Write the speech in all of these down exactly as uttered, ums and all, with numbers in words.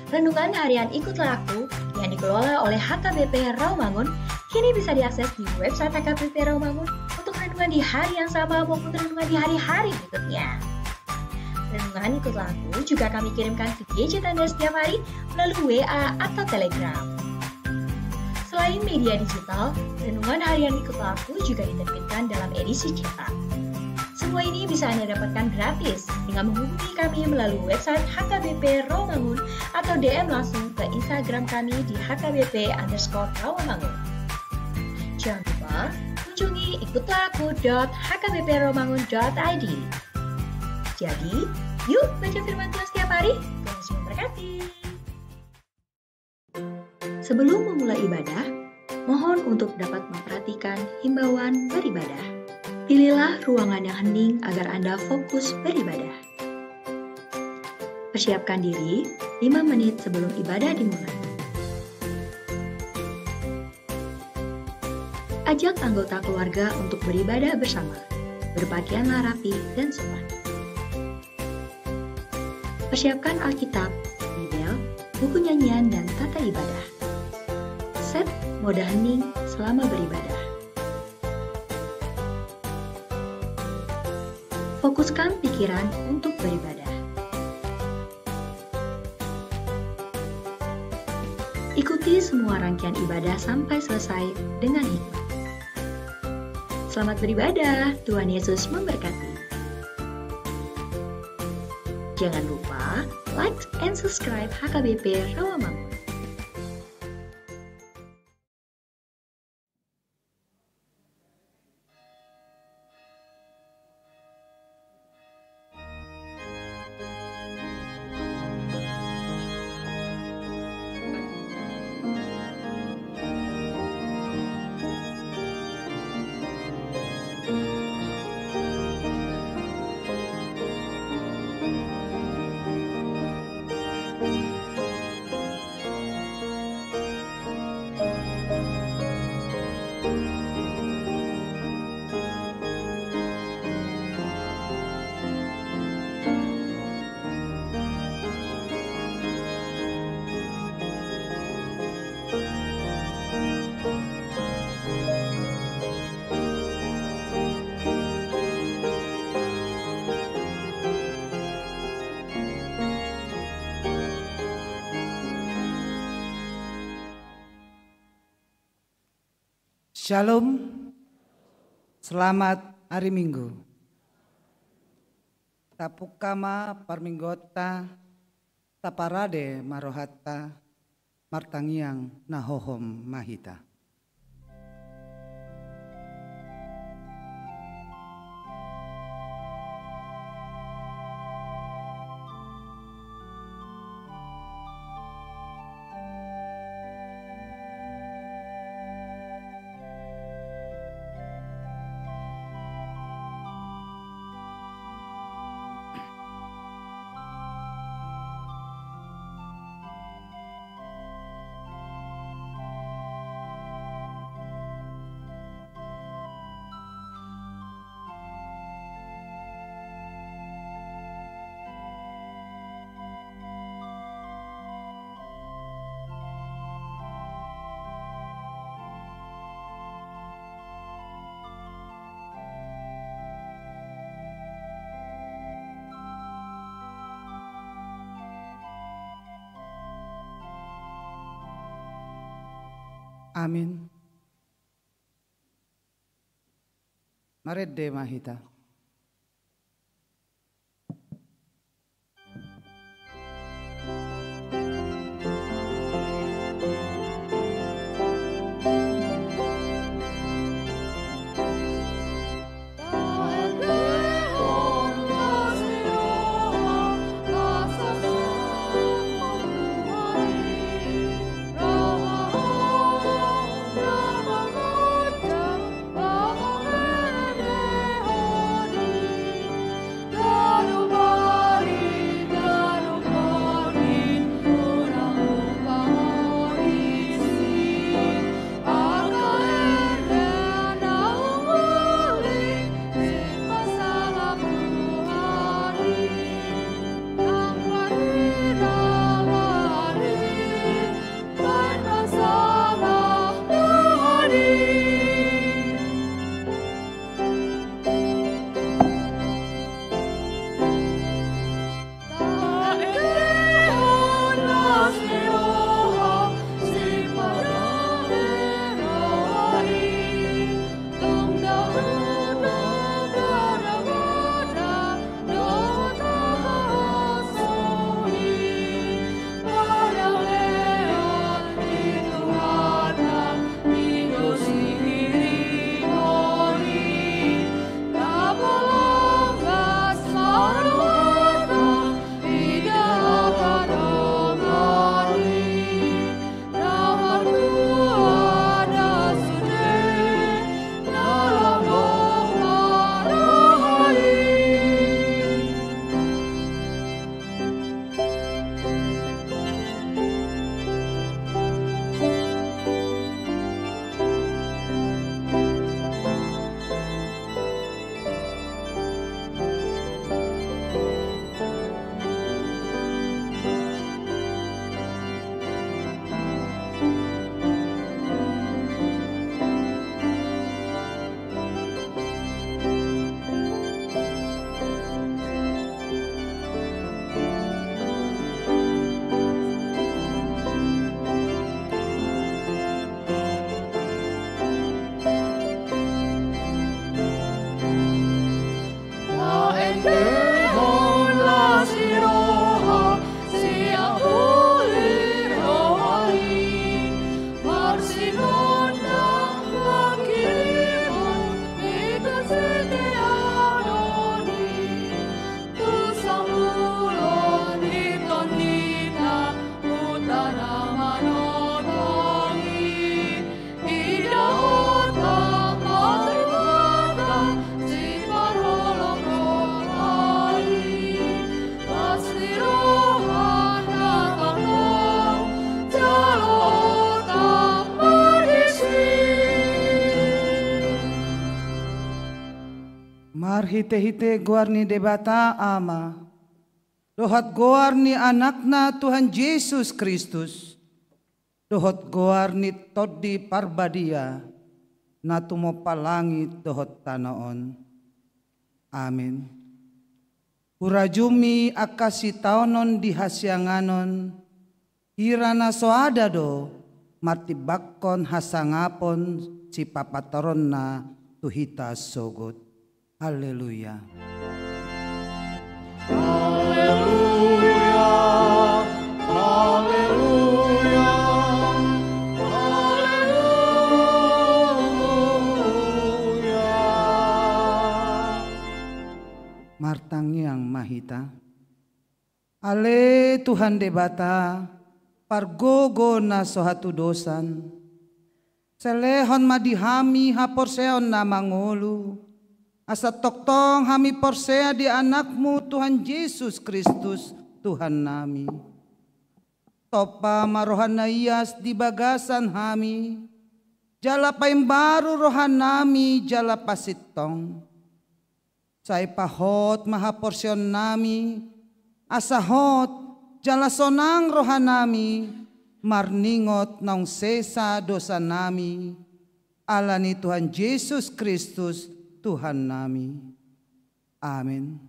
Renungan harian Ikutlah Aku yang dikelola oleh H K B P Rawamangun kini bisa diakses di website H K B P Rawamangun untuk renungan di hari yang sama maupun renungan di hari-hari berikutnya. Renungan Ikutlah Aku juga kami kirimkan ke gadget Anda setiap hari melalui W A atau Telegram. Selain media digital, renungan harian Ikutlah Aku juga diterbitkan dalam edisi cetak. Semua ini bisa Anda dapatkan gratis dengan menghubungi kami melalui website H K B P Rawamangun atau D M langsung ke Instagram kami di H K B P underscore Rawamangun. Jangan lupa kunjungi ikutlah aku dot H K B P rawamangun dot I D. Jadi, yuk baca firman Tuhan setiap hari. Tuhan Yesus memberkati. Sebelum memulai ibadah, mohon untuk dapat memperhatikan himbauan beribadah. Pilihlah ruangan yang hening agar Anda fokus beribadah. Persiapkan diri lima menit sebelum ibadah dimulai. Ajak anggota keluarga untuk beribadah bersama. Berpakaianlah rapi dan sopan. Persiapkan Alkitab, Bibel, buku nyanyian, dan tata ibadah. Set mode hening selama beribadah. Fokuskan pikiran untuk beribadah. Ikuti semua rangkaian ibadah sampai selesai dengan hikmat. Selamat beribadah, Tuhan Yesus memberkati. Jangan lupa like and subscribe H K B P Rawamangun. Syalom. Selamat hari Minggu. Tapungka ma parmingguonta, taparade ma rohanta, martangiang na hohom ma hita. Amin. Marende ma hita. Marhite-hite goar ni Debata Ama, dohot goar ni Anakna Tuhan Jesus Kristus, dohot goar ni Tondi Parbadia, na tumompa langit dohot tano on. Amin. Hurajumi angka sitaonon di hasianganon, hira na soada do martimbangkon hasangapon sipapatoronna tu hita sogot. Haleluya. Haleluya, haleluya, haleluya. Martangiang ma hita. Ale Tuhan Debata, pargogo na so hatudosan, selehon ma di hami haporseaon na mangolu, asa tongtong hami porsea di Anakmu Tuhan Jesus Kristus, Tuhannami. Tompa ma roha na ias di bagasan hami, jala paimbaru rohanami jala pasintong. Sai pahot ma haporseaonnami, asa hot jala sonang rohanami, marningot naung sesa dosanami, ala ni Tuhan Jesus Kristus, Tuhannami. Amin.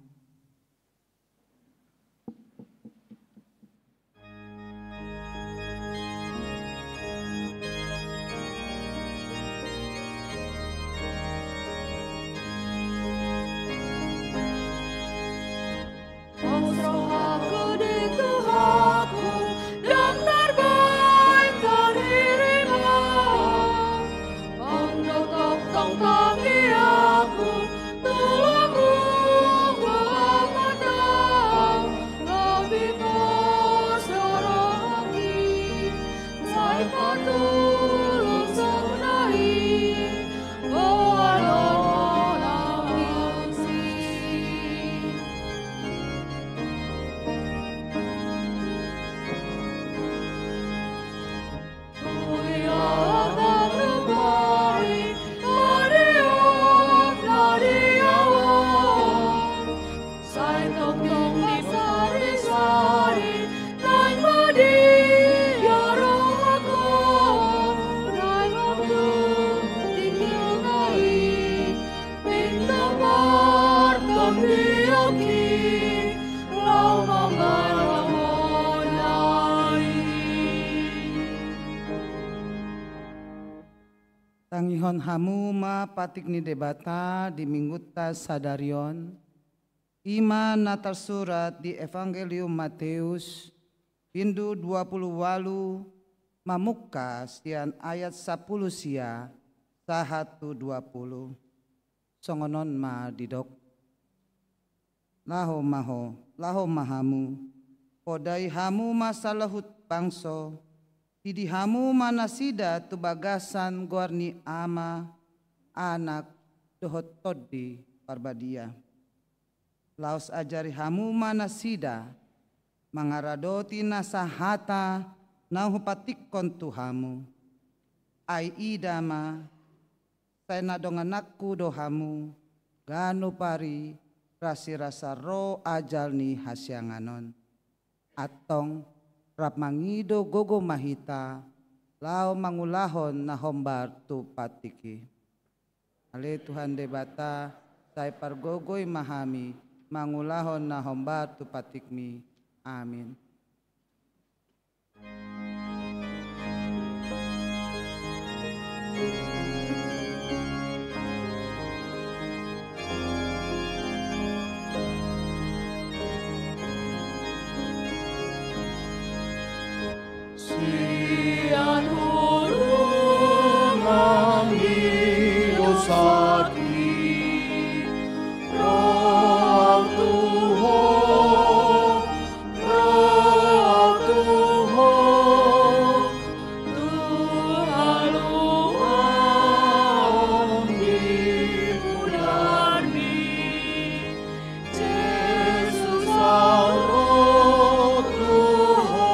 Pos rohangku di Tuhanku, ndang tarbaen taririman. Pandok tongtong tangiangku, tulangku, Amanta, lobi pos do rohangki, sai patulus sonai, boan do rohangki. Pinta martondionki, laho mangalo Amanta i. Tangihon hamu ma patik ni Debata di Minggunta sadari on, i ma na tarsurat di Evangelium Mateus, bindu dua pulu ualu, mamungka sian ayat sampulu sia sahat tu dua pulu. Songon on ma didok. Laho ma ho, laho ma hamu, podai hamu ma saluhut bangso, didi hamu ma nasida tu bagasan goar ni Ama, Anak, dohot Tondi Parbadia. Laos ajari hamu ma nasida mangaradoti nasa hata na hupatikkon tu hamu. Ai ida ma, sai na dongananku do hamu, ganup ari rasirasa ro ajal ni hasiangan on. Antong, rap mangido gogo ma hita, laho mangulahon na hombar tu patik i. Ale Tuhan Debata, sai pargogoi ma hami, mangulahon na hombar tu patikmi. Amin. Sian hurungan ni dosaki, ro au tu Ho, ro au tu Ho, tu haluaon ni mudarmi. Jesus, au ro tu Ho.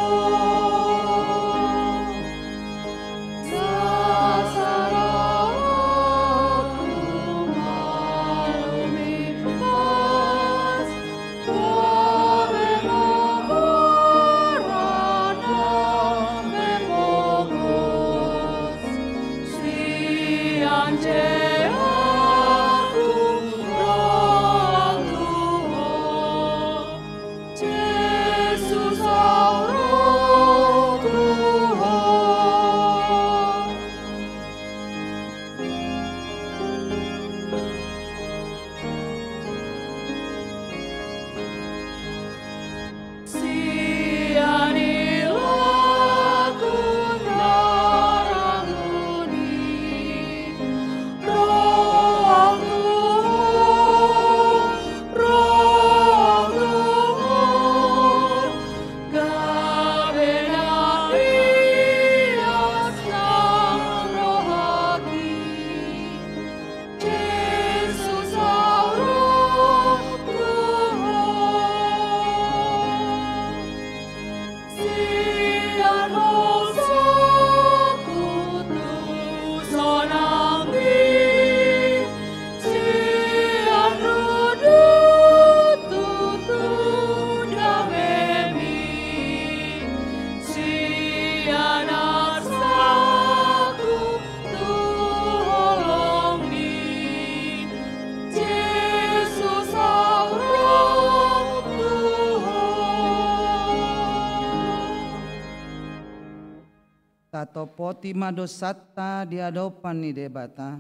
Tatopoti ma dosanta di adopan ni Debata.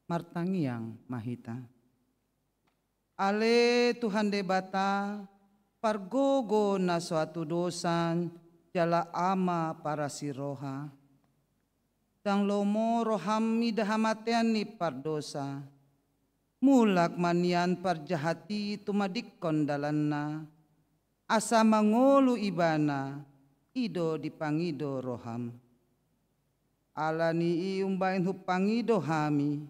Martangiang ma hita. Ale Tuhan Debata, pargogo na so hatudosan, jala Ama parasi roha. Ndang lomo roham mida hamatean ni pardosa. Mulak ma nian parjahat i tumadingkon dalanna, asa mangolu ibana, i do dipangido roham. Ala ni i umbahen hupangido hami,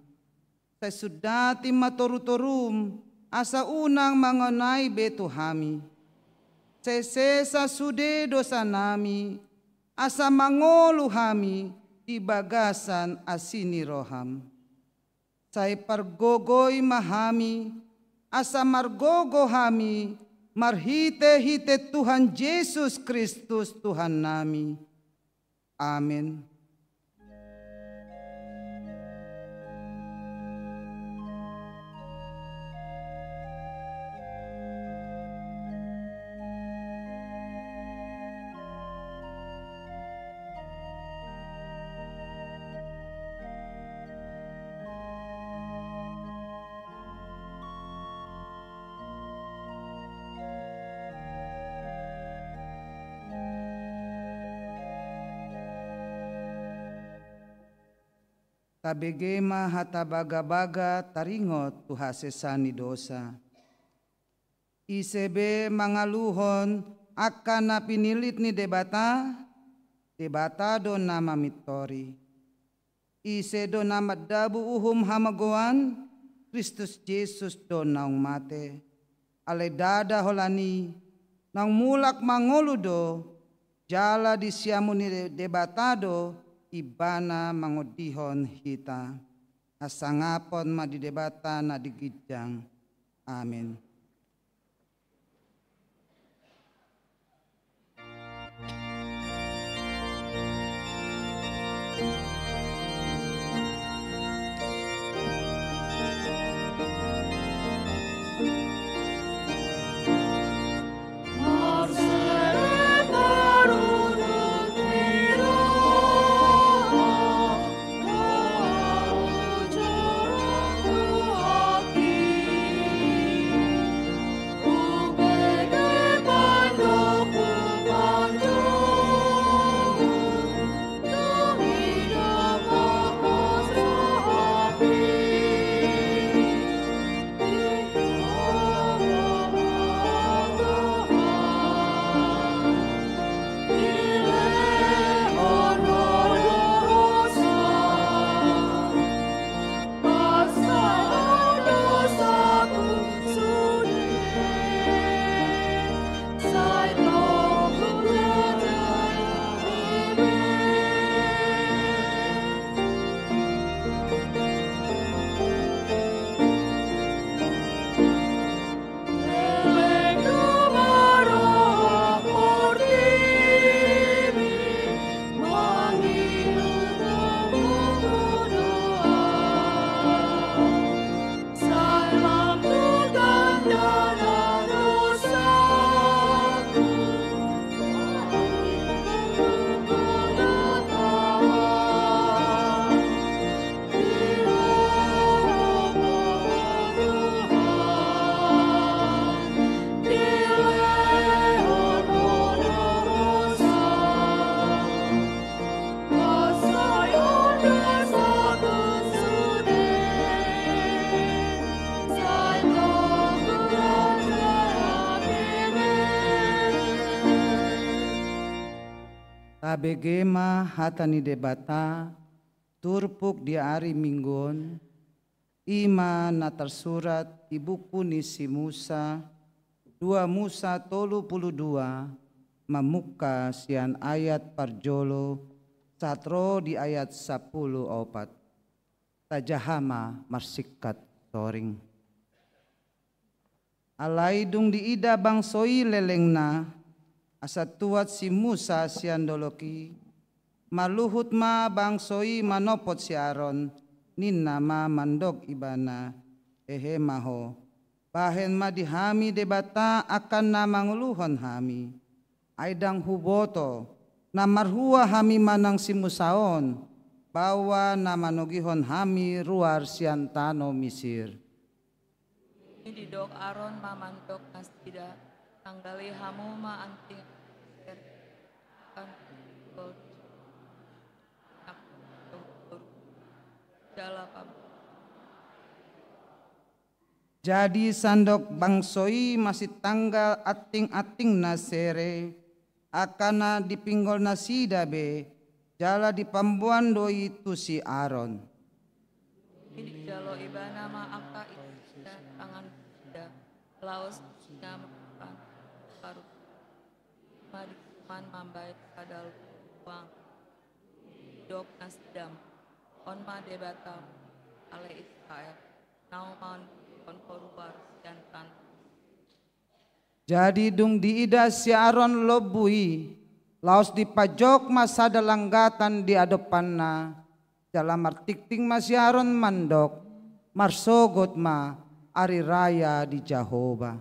sai sundatin ma torutorum, asa unang mangonai be tu hami. Sai sesa sude dosanami, asa mangolu hami di bagasan asi ni roham. Sai pargogoi ma hami, asa margogo hami, marhitehite Tuhan Jesus Kristus Tuhannami. Amen. Tabege ma hata bagabaga taringot tu hasesaan ni dosa. Ise be mangaluhon angka na pinillit ni Debata, Debata do na mamintori. Ise do na mandabu uhum hamagoan, Kristus Jesus do naung mate. Alai ndada holan i, naung mulak mangolu do, jala di siamun ni De-, Debata do, ibana mangondihon hita. Hasangapon ma di Debata na di ginjang. Amen. Tabege ma hata ni Debata, turpuk di ari Minggu on, i ma na tarsurat di buku ni si Musa, dua Musa tolu pulu dua, mamungka sian ayat parjolo, sahat ro di ayat sampulu opat. Tajaha ma marsingkat soring. Alai dung diida bangso i lelengna, asa tuat si Musa sian dolok i, maluhut ma bangso i manopot si Aron, ninna ma mandok ibana, hehe ma ho, bahen ma di hami Debata angka na mangoluhon hami. Ai ndang huboto, Na marhua hami manang si Musa on, bahwa na manogihon hami ruar sian tano Misir. Didok Aron ma mandok nasida: Tanggali hamu ma anting, kan, jala pab- Jadi sandok bangso i masitanggal anting-antingna sere, angka na di pinggol nasida be, jala dipamboan do i tu si Aron. Dijalo ibana ma angka isi tangan nasida, laos na makan paru ma disuman mambahen sada luang. Didok nasida ma: On ma Debata, ale Israel, naung manogihon ho ruar sian tano. Jadi dung diida si Aron lombu i, laos dipajok ma sada langgatan di adopanna, jala martingting ma si Aron mandok: Marsogot ma ari raya di Jahowa.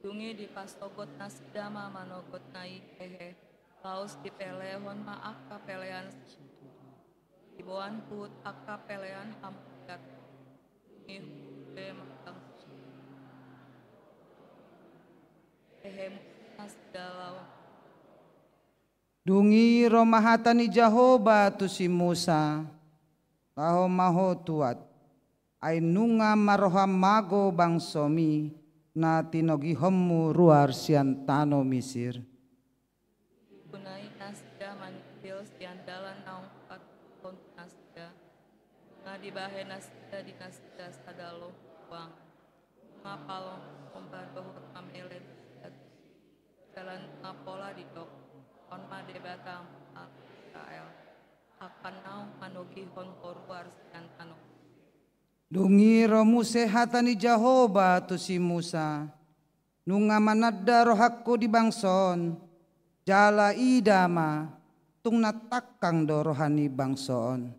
Dung i dipasogot nasida ma manogotna i hehe, laos dipelehon ma angka pelean. Diboan huhut angka pelean hamuliat. Dung i huhut be ma bangso i hehe, nasida laho. Dung i ro ma hata ni Jahowa tu si Musa: Laho ma ho tuat, ai nunga marroham mago bangsomi, na tinogihonmu ruar sian tano Misir. Di huna i nasida maningkil sian dalan naung hupaturhon tu nasida, nunga dibahen nasida di nasida sada luang. Nunga palong somba dohot mamele nasida tu si. Jala nunga pola didok: On ma Debata, ale Israel, angka naung manogihon ho ruar sian tano. Dung i ro muse hata ni Jahowa tu si Musa: Nunga mananda rohangku di bangso on, jala ida ma, tung na tangkang do roha ni bangso on.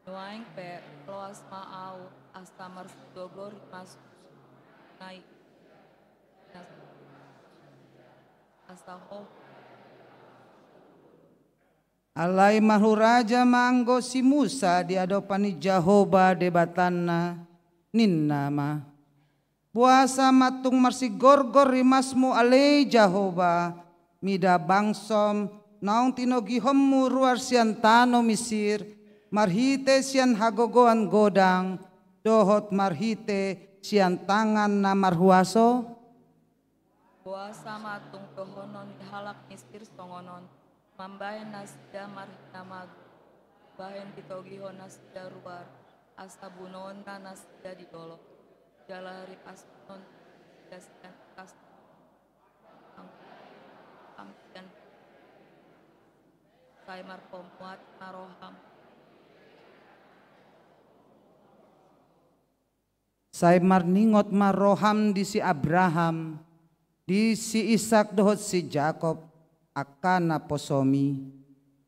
Nuaeng pe, loas ma ahu, asa marsigorgor rimasmu, nai, asa ho. Alai marhuraja ma anggo si Musa di adopan ni Jahowa Debatanna, ninna ma: Boasa ma tung marsigorgor rimasmu ale Jahowa, mida bangsom naung tinogihonmu ruar sian tano Misir, marhite sian hagogoan godang, dohot marhite sian tangan na marhuaso? Boasa ma tung dohonon ni halak Misir songon on, mambahen nasida marhina mago, bahen ditogihon nasida ruar, asa bunuonna nasida di dolok, jala ripasunon nasida sian atas. Sai marpamuati ma roham. Sai marningot ma roham di si Abraham, di si Isak dohot si Jakob, angka naposomi.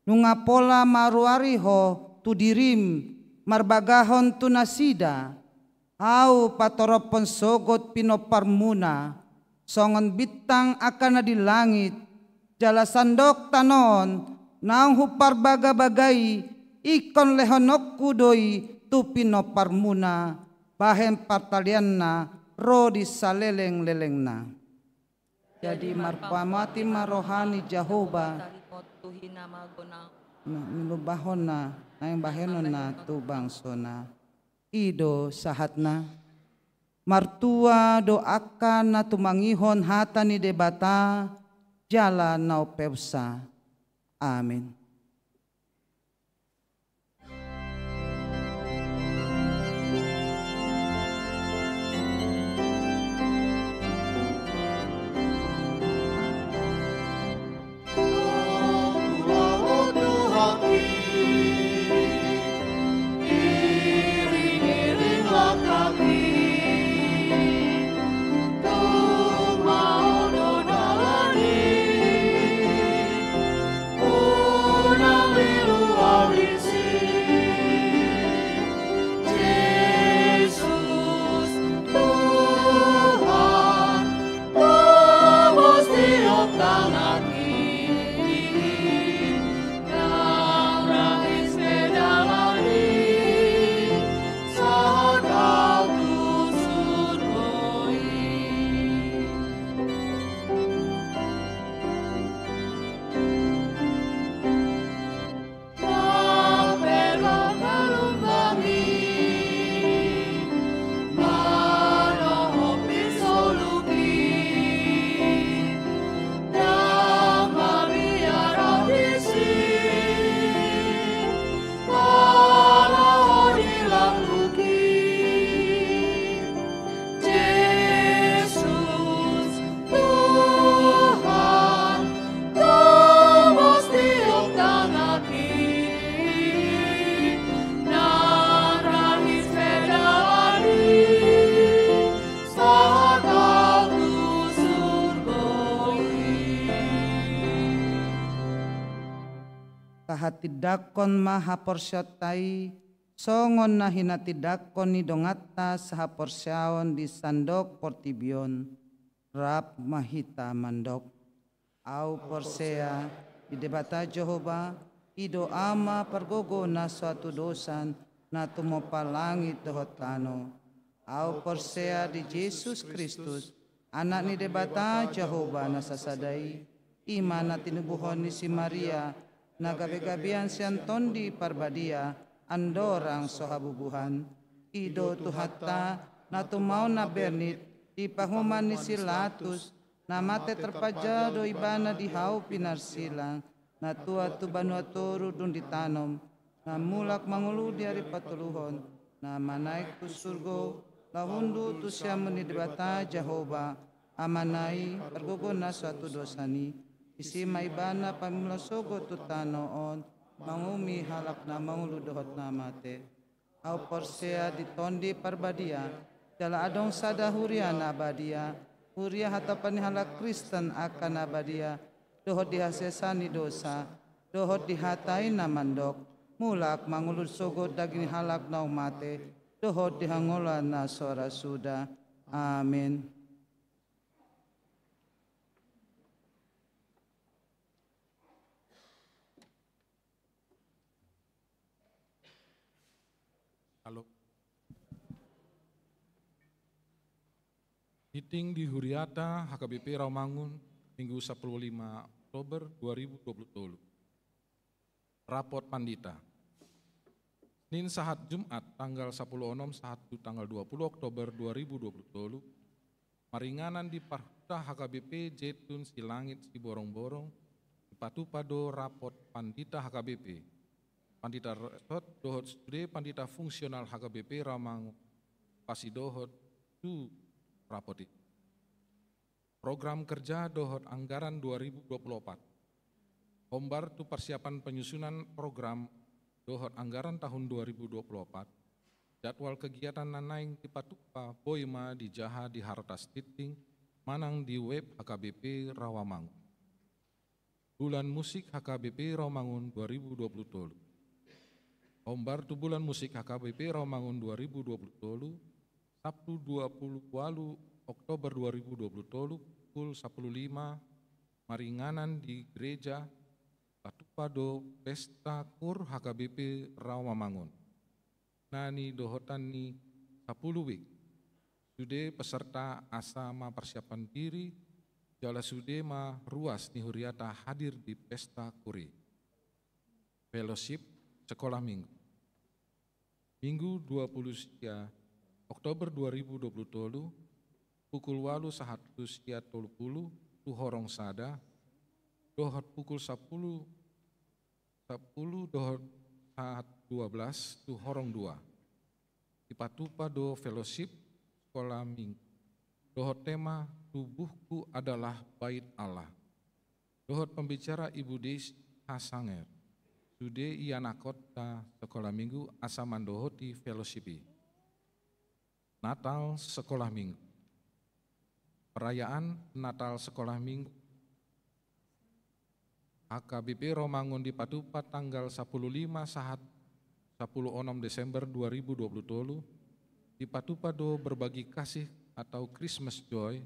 Nunga pola maruari ho tu dirim, marbagahon tu nasida. Ahu patoropon sogot pinomparmuna, songon bintang angka na di langit, jala sandok tano on, naung huparbagabagai, ingkon lehononku do i tu pinomparmuna, bahen partalianna ro di salelenglelengna. Jadi marpamuati ma roha ni Jahowa, na minubahonna, na imbahenonna tu bangsona. I do sahatna. Martua do angka na tumangihon hata ni Debata jala na umpeopsa. Amen. Pahatindangkon ma haporseaonta i, songon na hinatindangkon ni donganta sahaporseaon di sandok portibi on. Rap ma hita mandok. Au porsea di Debata Jahowa, i do Ama pargogo na so hatudosan, na tumompa langit dohot tano. Au porsea di Jesus Kristus, Anak ni Debata Jahowa na sasada i, i ma na tinubuhon ni si Maria, na gabegabean sian Tondi Parbadia, andorang so habubuhan. I do Tuhanta, na tumaon na bernit, di pahuman ni si Latus, na mate tarpajal do Ibana di hau pinarsilang, na tuat tu banua toru dung ditanom, na mulak mangolu di ari patoluhon, na manaek tu surgo, laho hundul tu siamun ni Debata Jahowa, Amana i, pargogo na so hatudosan i. Disi ma Ibana pamula sogot tu tano on, manguhumi halak na mangolu dohot na mate. Au porsea di Tondi Parbadia, jala adong sada huria na badia, huria hatopan ni halak Kristen angka na badia, dohot di hasesaan ni dosa, dohot di hata i na mandok, mulak mangolu sogot daging ni halak naung mate, dohot di hangoluan na so ra suda. Amen. Halo. Meeting di huriata H K B P Rawamangun, Minggu sapuluh lima Oktober dua ribu dua puluh tolu. Rapot pandita. Senin sahat Jumat tanggal sapuluh onom sahat tu tanggal dua puluh Oktober dua ribu dua puluh tolu, maringanan di parhuta H K B P Jetun Silangit Siborongborong, dipatupa do rapot pandita H K B P, pandita resort dohot sude pandita fungsional H K B P Rawamangun, pasidohot tu rapot i. Program kerja dohot anggaran dua ribu dua puluh opat. Hombar tu persiapan penyusunan program dohot anggaran tahun dua ribu dua puluh opat, jadwal kegiatan na naeng dipatupa boi ma dijaha di Harotas Tinting manang di web H K B P Rawamangun. Bulan Musik H K B P Rawamangun dua ribu dua puluh tolu. Hombar tu Bulan Musik H K B P Rawamangun dua ribu dua puluh tolu, Sabtu dua puluh walu Oktober dua ribu dua puluh tolu, pukul sapuluh lima, maringanan di gereja, patupa do pesta kur H K B P Rawamangun. Na nidohotan ni sapuluh wijk. Sude peserta asa ma persiapan diri, jala sude ma ruas ni huriata hadir di pesta kur i. Fellowship Sekolah Minggu. Minggu dua puluh sia Oktober dua ribu dua puluh tolu, pukul walu sahat tu sia tolu puluh tu horong sada, dohot pukul sapuluh, sapuluh dohot sahat dua belas tu horong dua. Dipatupa do fellowship Sekolah Minggu dohot tema Tubuhku Adalah Bait Allah. Dohot pembicara Ibu Deis Hasanger. Sude ianakhonta Sekolah Minggu asa mandohoti fellowship i. Natal Sekolah Minggu. Perayaan Natal Sekolah Minggu H K B P Rawamangun dipatupa tanggal sapuluh lima sahat sapuluh onom Desember dua ribu dua puluh tolu, dipatupa do berbagi kasih atau Christmas joy,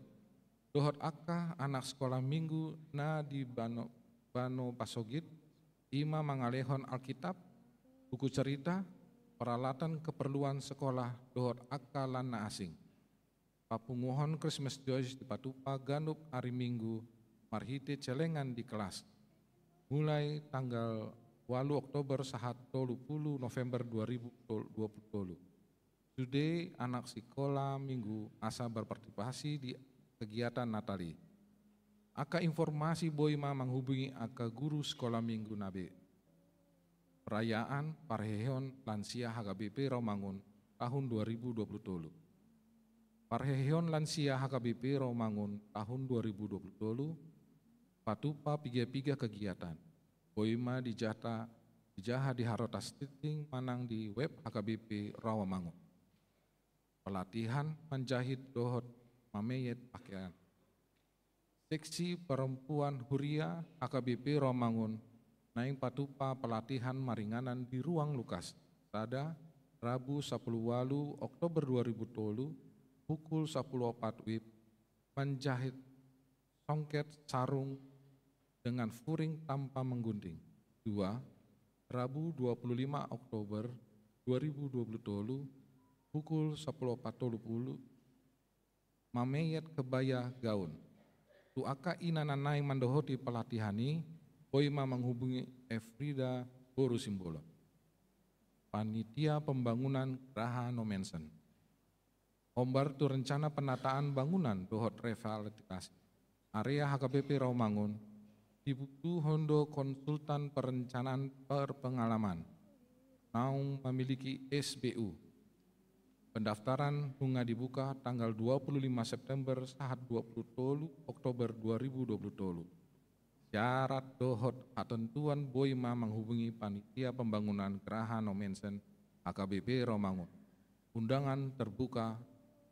dohot angka anak sekolah minggu na di bano, bano pasogit, i ma mangalehon Alkitab, buku cerita, peralatan keperluan sekolah, dohot angka lan na asing. Papunguhon Christmas joy dipatupa ganup ari Minggu marhite celengan di kelas. Mulai tanggal walu Oktober sahat tolu puluh November dua ribu dua puluh tolu. Sude anak sikola Minggu asa berpartisipasi di kegiatan Natal i. Angka informasi boi ma manghubungi angka guru sikola Minggu na be. Perayaan parheheon lansia H K B P Rawamangun tahun dua ribu dua puluh tolu. Parheheon lansia H K B P Rawamangun tahun dua ribu dua puluh tolu, patupa piga-piga kegiatan. Boi ma dijata, dijaha di Harotas Tinting manang di web H K B P Rawamangun. Pelatihan manjahit dohot mameyet pakean. Seksi perempuan huria H K B P Rawamangun Naeng patupa pelatihan maringanan di Ruang Lukas. Sada, Rabu sapuluh walu Oktober dua ribu tolu, pukul sapuluh opat wib, menjahit songket sarung dengan furing tanpa menggunting. Dua, Rabu dua puluh lima Oktober dua ribu dua puluh tolu, pukul sapuluh opat tolu pulu, mameyet kebaya gaun. Tu angka ina na naeng mandohoti pelatihan i, boi ma menghubungi Efrida boru Simbolon, panitia pembangunan Graha Nommensen. Hombar tu rencana penataan bangunan dohot revitalisasi area H K B P Rawamangun, dibutuhon do konsultan perencanaan berpengalaman, naung memiliki S B U. Pendaftaran nunga dibuka tanggal dua puluh lima September sahat dua puluh tolu Oktober dua ribu dua puluh tolu. Syarat dohot hatontuan boi ma menghubungi panitia pembangunan Graha Nommensen H K B P Rawamangun. Undangan terbuka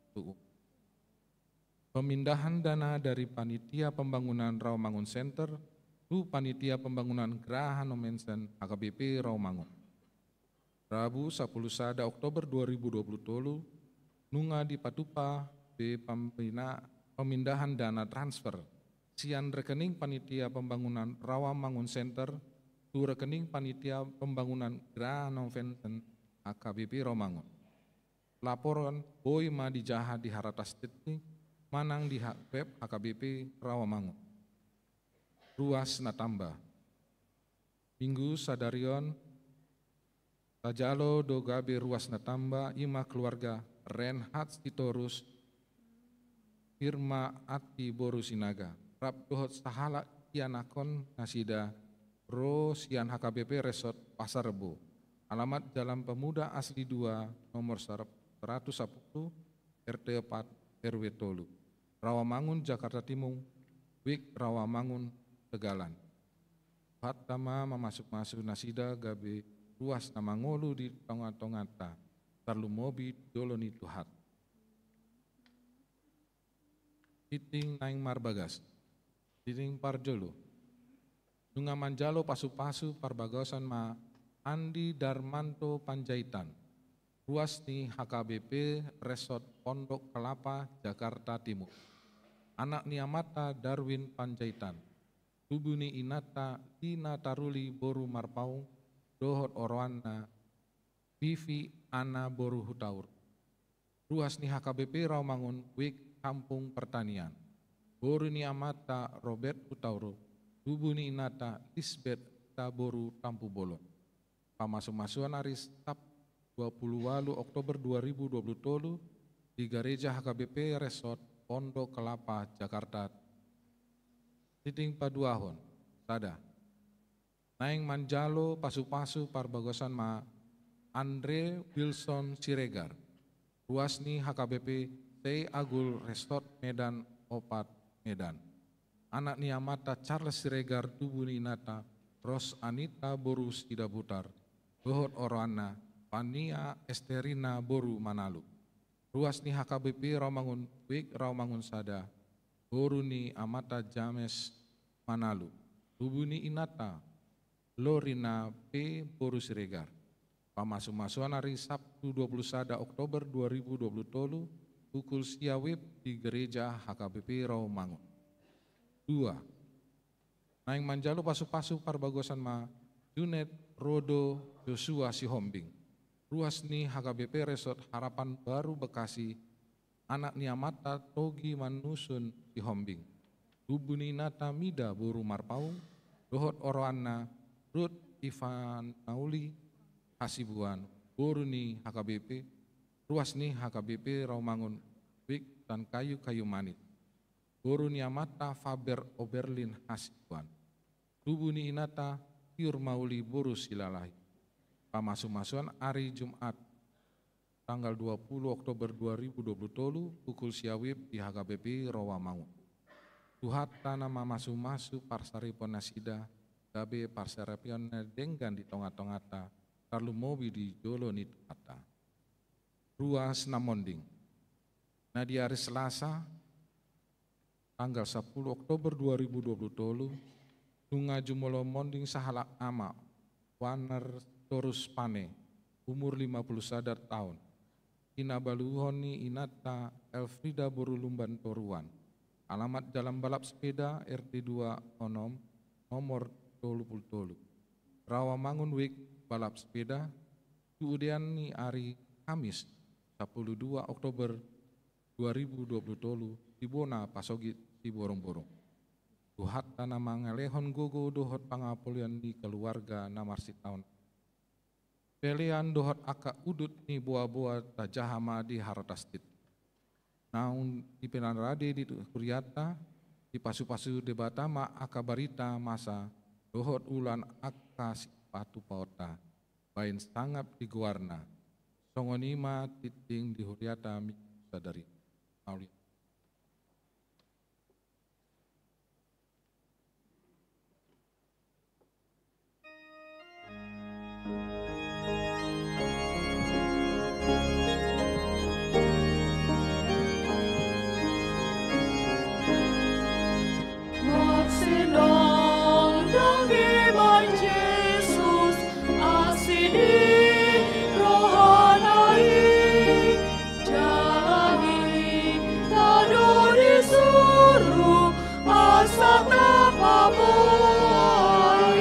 tu umum. Pemindahan dana dari panitia pembangunan Rawamangun Center tu panitia pembangunan Graha Nommensen H K B P Rawamangun. Rabu sapuluh sada Oktober dua ribu dua puluh tolu, nunga dipatupa be pembina-, pemindahan dana transfer sian rekening panitia pembangunan Rawamangun Center tu rekening panitia pembangunan Graha Nommensen H K B P Rawamangun. Laporan boi ma dijaha di haratas teknik manang di ha-, web H K B P Rawamangun. Ruas na tamba. Minggu sadari on, tajalo do gabe ruas na tamba, i ma keluarga Renhat Sitorus, Firma Ati boru Sinaga, rap dohot sahalak ianakhon nasida, ro sian H K B P Resort Pasar Rebo, alamat Jalan Pemuda Asli dua, nomor sar-, seratus sapuluh, R T opat, R W tolu, Rawamangun, Jakarta Timur, wijk Rawamangun, Tegalan. Tuhanta ma mamasumasu nasida gabe ruas na mangolu di tongatonganta, tarlumobi di jolo ni Tuhanta. Tingting naeng marbagas. Tingting parjolo. Nunga manjalo pasupasu parbagason ma Andi Darmanto Panjaitan, ruas ni H K B P Resort Pondok Kelapa, Jakarta Timur. Anak ni amanta Darwin Panjaitan, tubu ni inanta Lina Taruli boru Marpaung, dohot oroanna Vivi Ana boru Hutauruk. Ruas ni H K B P Rawamangun, wijk Kampung Pertanian. Boru ni amanta Robert Hutauruk, tubu ni inanta Lisbeth Taboru Tampubolon. Pamasumasuon ari Sabtu dua puluh walu Oktober dua ribu dua puluh tolu di Gareja H K B P Resort Pondok Kelapa, Jakarta. Tingting paduahon. Sada. Naeng manjalo pasupasu parbagason ma Andre Wilson Siregar, ruas ni H K B P Sei Agul Resort Medan opat, Medan. Anak ni amanta Charles Siregar, tubu ni inanta Ros Anita boru Sidabutar, dohot oroanna Pania Esterina boru Manalu. Ruas ni H K B P Rawamangun, wijk Rawamangun sada, boru ni amanta James Manalu, tubu ni inanta Lorina P boru Siregar. Pamasumasuon ari Sabtu dua puluh sada Oktober dua ribu dua puluh tolu, pukul sia wib di Gareja H K B P Rawamangun. Dua. Naeng manjalo pasupasu parbagason ma Junet Rodo Joshua Sihombing, ruas ni H K B P Resort Harapan Baru Bekasi, anak ni amanta Togi Manusun Sihombing, tubu ni inanta Mida boru Marpaung, dohot oroanna Rut Ivan Mauli Hasibuan, boru ni H K B P, ruas ni H K B P Rawamangun, wijk Tan Kayu, Kayu Manis. Boru ni amanta Faber Oberlin Hasibuan, tubu ni inanta Tiur Mauli boru Silalahi. Pamasumasuon ari Jumat tanggal dua puluh Oktober dua ribu dua puluh tolu, pukul sia wib di H K B P Rawamangun. Tuhanta na mamasumasu parsaripeon nasida, gabe parsaripeon na denggan di tongatonganta, tarlumobi di jolo ni Tuhanta. Ruas na monding. Na di ari Selasa, tanggal sapuluh Oktober dua ribu dua puluh tolu, Nunga jumolo monding sahalak ama, Wanner Torus Pane, umur lima puluh sada taon, hinabaluhon ni inanta Elfrida boru Lumban Toruan. Alamat Jalan Balap Sepeda, R T dua onom, nomor tolu puluh tolu. Rawamangun Wijk Balap Sepeda, suhudian ni ari Kamis, sampulu dua Oktober dua ribu dua puluh tolu, di Bona Pasogit Siborongborong. Tuhanta na mangalehon gogo dohot pangapolian ni keluarga na marsitaon. Pelean dohot angka udut ni boaboa tajaha ma di Harvest Seed. Naung dipelan rade di hurianta, dipasupasu Debata ma angka barita masa dohot ulaon angka sipatupaonta, baen sangap di goarna. Songon i ma tintin di hurianta Minggu sadari. Mauliate. Marsinondonggi ma Jesus, asi ni rohana i, jala hita do disuru asa tapaboa i,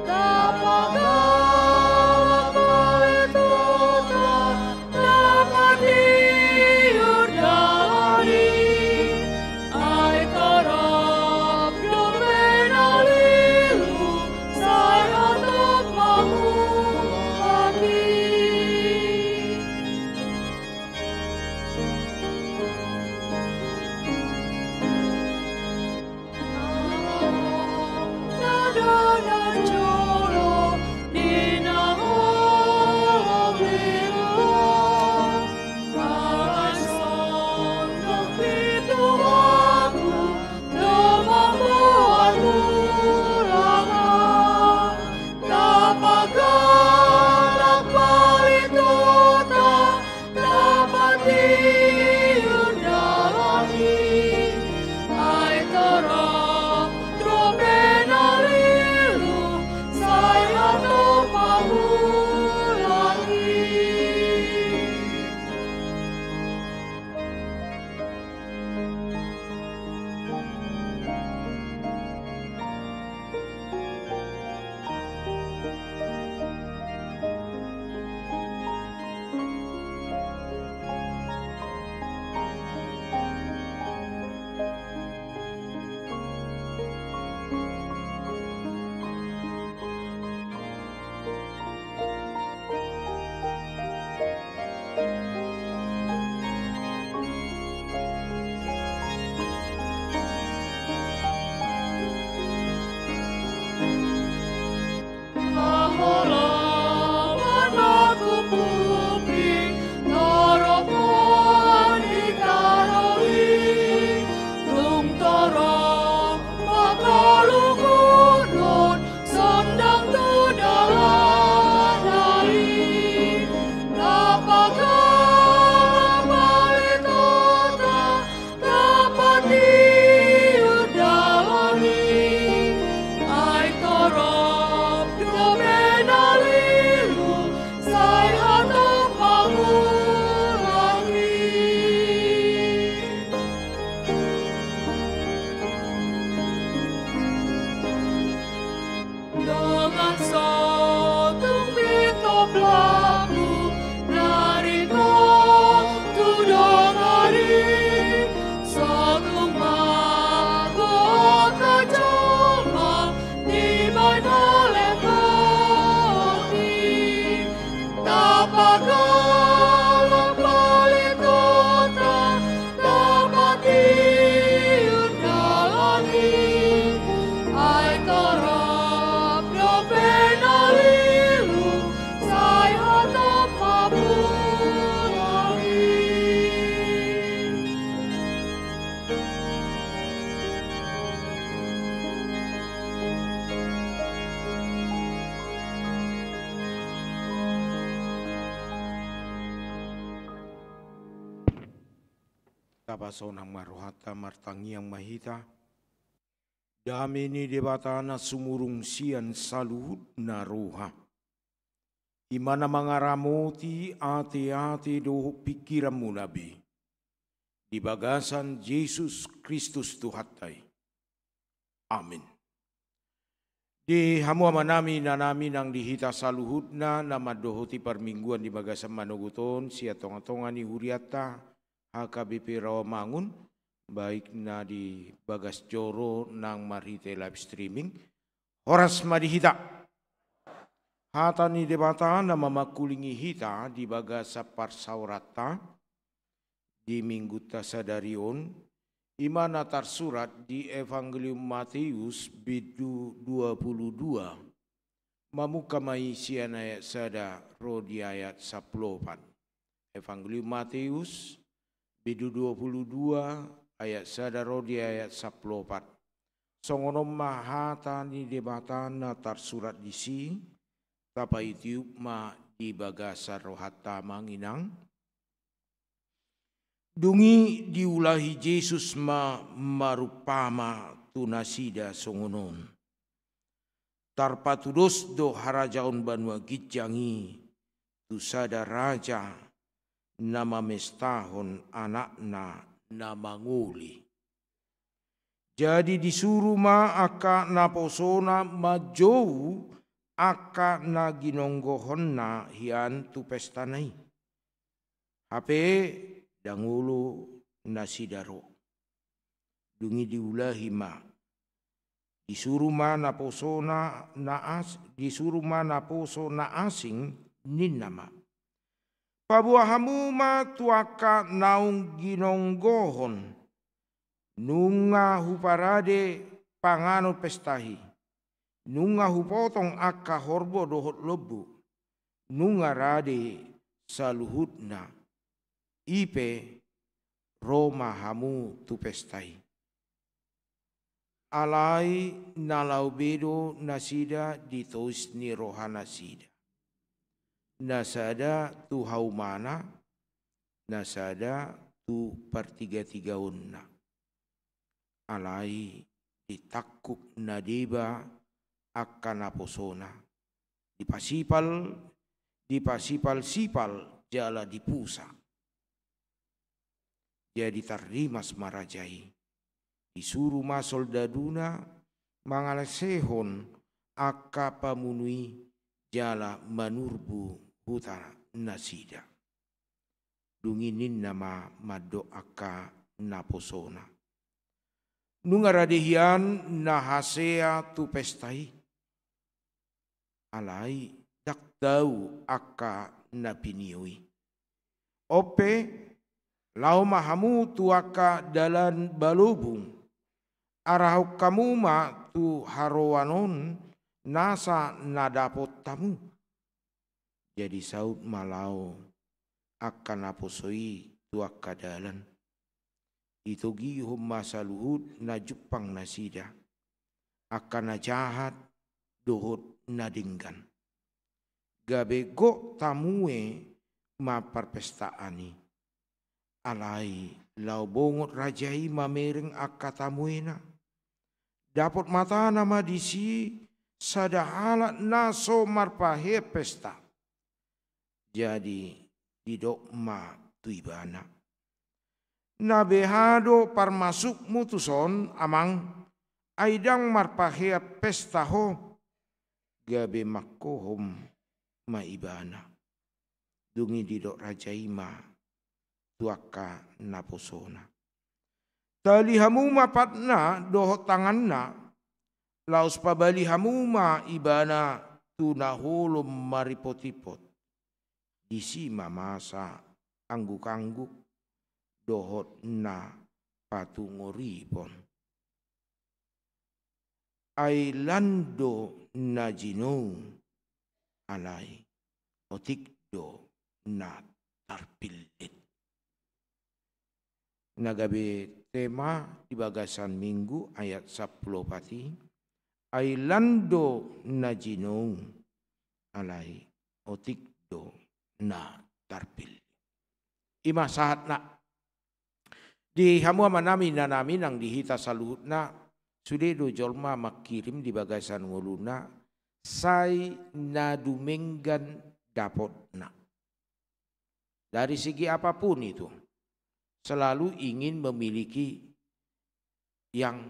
tapagalak paletota, tapatiur dalan i, ai torop dope na lilu, sai hatop mangulak i. Tapatiur dalan i, ai torop dope na lilu, sai hatop mangulak i. Tung torop mangkaluhon sondang tu dalan i, tapagalak paletota, tapatiur dalan i, ai torop dope na lilu, sai hatop mangulak i. Dongan, so tung mitop lambung na ringkot tu dongan i, so tung mago angka jolma dibahen halak i. Tapagalak paletota, tapatiur dalan i, ai torop dope na lilu, sai hatop mangulak i. Tapasonang ma rohanta, martangiang ma hita. Dame ni Debata na sumurung sian saluhut na roha, i ma na mangaramoti ateate dohot pingkiranmuna be, di bagasan Jesus Kristus Tuhanta i. Amin. Di hamu amanami, inanami nang di hita saluhutna na mandohoti parmingguan di bagasan manogot on sian tongatonga ni hurianta H K B P Rawamangun, baik na di bagas joro nang marhite live streaming. Horas ma di hita. Hata ni Debata na mamangkulingi hita di bagasan parsaoranta di minggunta sadari on, i ma na tarsurat di Evangelium Mateus bindu dua pulu dua. Mamungka ma i sian ayat sada ro di ayat sampulu opat. Evangelium Mateus bindu dua pulu dua ayat sada ro di ayat sampulu opat. Songon on ma hata ni Debata na tarsurat disi. Tapaihutihut ma di bagasan rohanta, amang inang. Dung i diulahi Jesus ma marumpama tu nasida songon on: Tarpatudos do harajaon banua ginjang i tu sada raja na mamestahon anakna na mangoli. Jadi disuru ma angka naposona manjou angka na ginonggohonna hian tu pestana i. Hape ndang olo nasida ro. Dung i diulahi ma. Disuru ma naposona na as-, disuru ma naposo na asing, ninna ma: Paboa hamu ma tu angka naung ginonggohon, nunga huparade panganon pesta i, nunga hupotong angka horbo dohot lombu, nunga rade saluhutna, i pe ro ma hamu tu pesta i. Alai na laho be do nasida di tois ni rohanasida. Na sada tu haumana, na sada tu partigatigaonna. Alai ditangkup na deba angka naposona, dipasipal, dipasipalsipal jala dipusa. Jadi tarrimas ma raja i. Disuru ma soldaduna mangalesehon angka pamunu i jala manurbu huta nasida. Dung i ninna ma mandok angka naposona: Nunga rade hian na hasea tu pesta i. Alai ndang tau angka na pinio i. On pe, laho ma hamu tu angka dalan balobung, arahon hamu ma tu haroan on nasa na dapot hamu. Jadi saut ma laho angka naposo i tu angka dalan. Ditogihon ma saluhut na jumpang nasida, angka na jahat dohot na denggan. Gabe gok tamue ma parpestaan i. Alai laho bongot raja i mamereng angka tamuena. Dapot matana ma disi sada halak na so marpahean pesta. Jadi didok ma tu ibana: Na beha do parmasukmu tuson, amang, ai ndang marpahean pesta ho? Gabe mangkohom ma ibana. Dung i didok raja i ma tu angka naposona: Tali hamu ma patna dohot tanganna, laos pabali hamu ma ibana tu na holom maripotipot. Disi ma masa anggukangguk dohot na patungoripon. Ai lan do na jinou, alai otik do na tarpillit. Na gabe tema di bagasan Minggu ayat sampulu opat i: Ai lan do na jinou, alai otik do na tarpillit. I ma sahatna. Di hamu amanami, inanami nang di hita saluhutna, Sude do jolma mangkirim di bagasan ngoluna, sai na dumenggan dapotna. Dari segi apapun itu, selalu ingin memiliki yang